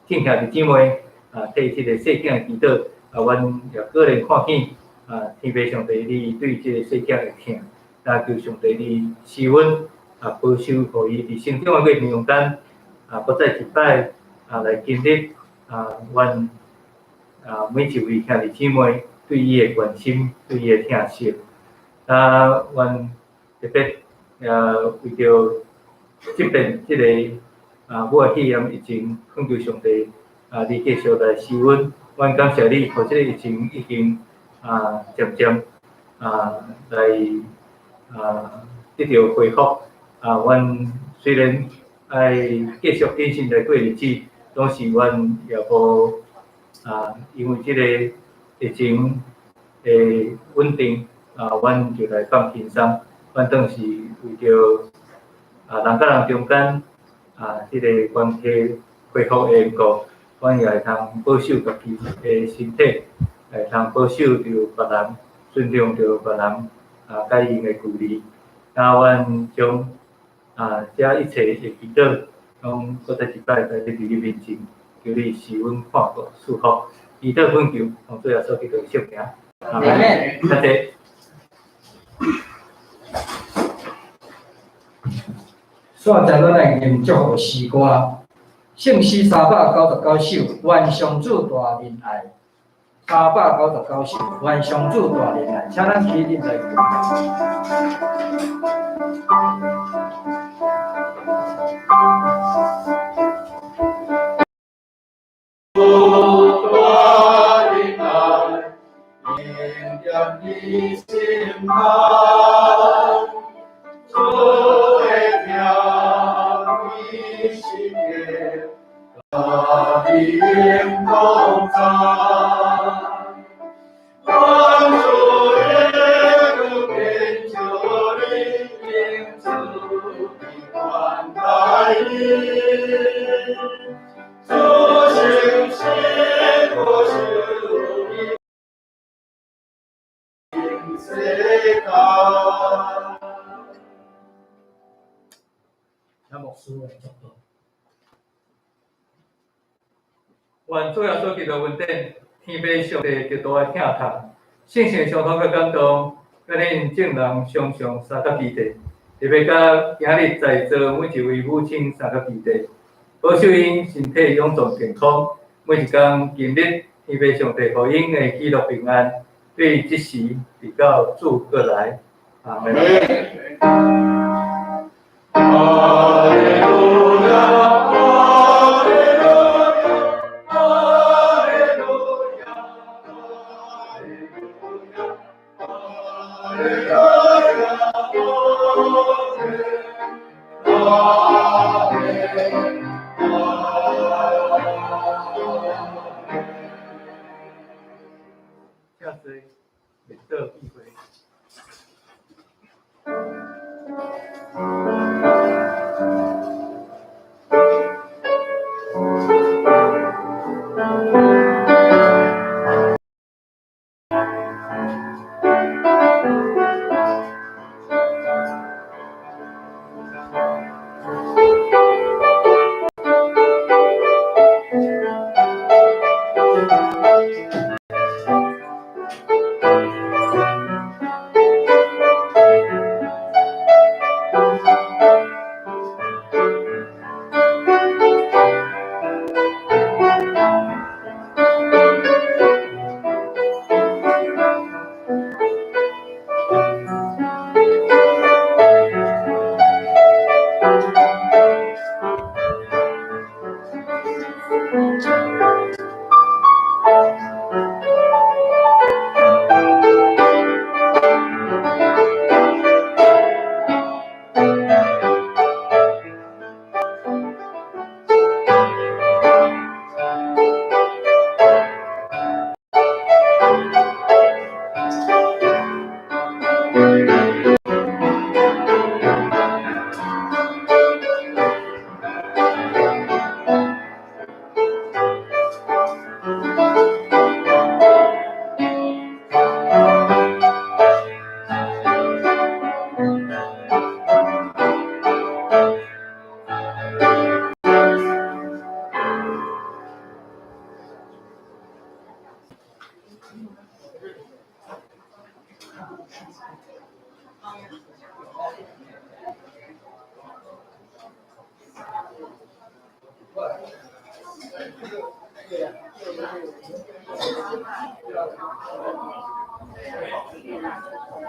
众兄弟姊妹啊，替这个细囝祈祷，啊，阮也个人看见啊，天父上帝你对这个细囝的疼，啊，求上帝你赐阮啊保守，予伊伫成长的过程中间，啊，阁再一摆啊来经历啊，阮啊每一位兄弟姊妹对伊的关心，对伊的疼惜。啊，阮特别也为著这遍这个啊，武汉肺炎疫情，恳求上帝啊，你继续来赐阮。阮感谢你，予这个疫情已经啊渐渐啊来啊得到恢复。啊，阮虽然爱继续谨慎来过日子，拢是阮也无啊，因为这个疫情的稳定。啊，阮就来放轻松，阮当是为著啊人佮人中间啊这个关系恢复的缘故，阮也会通保守家己的身体，会通保守著别人，尊重著别人啊，佮𪜶的距离。啊，阮将啊这一切的祈祷，拢阁再一摆来伫你面前，求你赐阮看顾赐福，祈祷恳求，奉主耶稣基督的圣名。阿门。谢谢。煞在咱来念祝福诗歌，圣诗399首，愿上主大仁爱。399首，愿上主大仁爱，请咱起立来。主大仁爱，恩典你心内，主的疼你心的，甲你永同在。愿主的恩典救你，永赐平安待你。主圣心保守你。世间。请牧师来祝祷。愿主耶稣基督恩典，天父上帝极大的疼痛，圣神相通佮感动，佮恁众人常常相佮彼得，特别佮今日在座每一位母亲相佮彼得，保守𪜶身体勇壮健康，每一工经历天父上帝予𪜶的喜乐平安，对这时直到主过来，阿门。哈利路亚，哈利路亚，哈利路亚，哈利路亚，哈利路亚，阿门，阿门。下次免得避讳。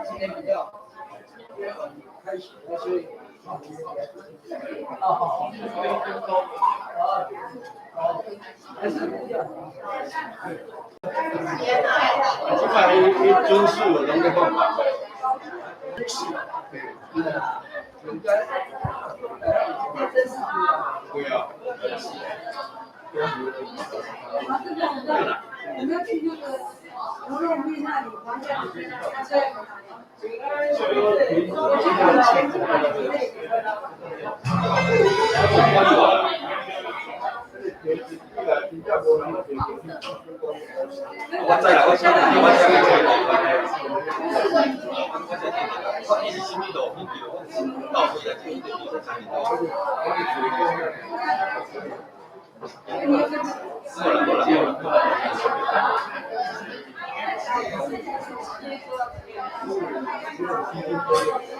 今天比較開始，所以，哦，好，好，還是比較。這擺伊准數攏咧講。對啊。我們要去那個牛肉麵那裡，旁邊在。我知啦，我知啦，我知我伊是啥物路？你叫我到尾啊，這個這個。好啦好啦好啦。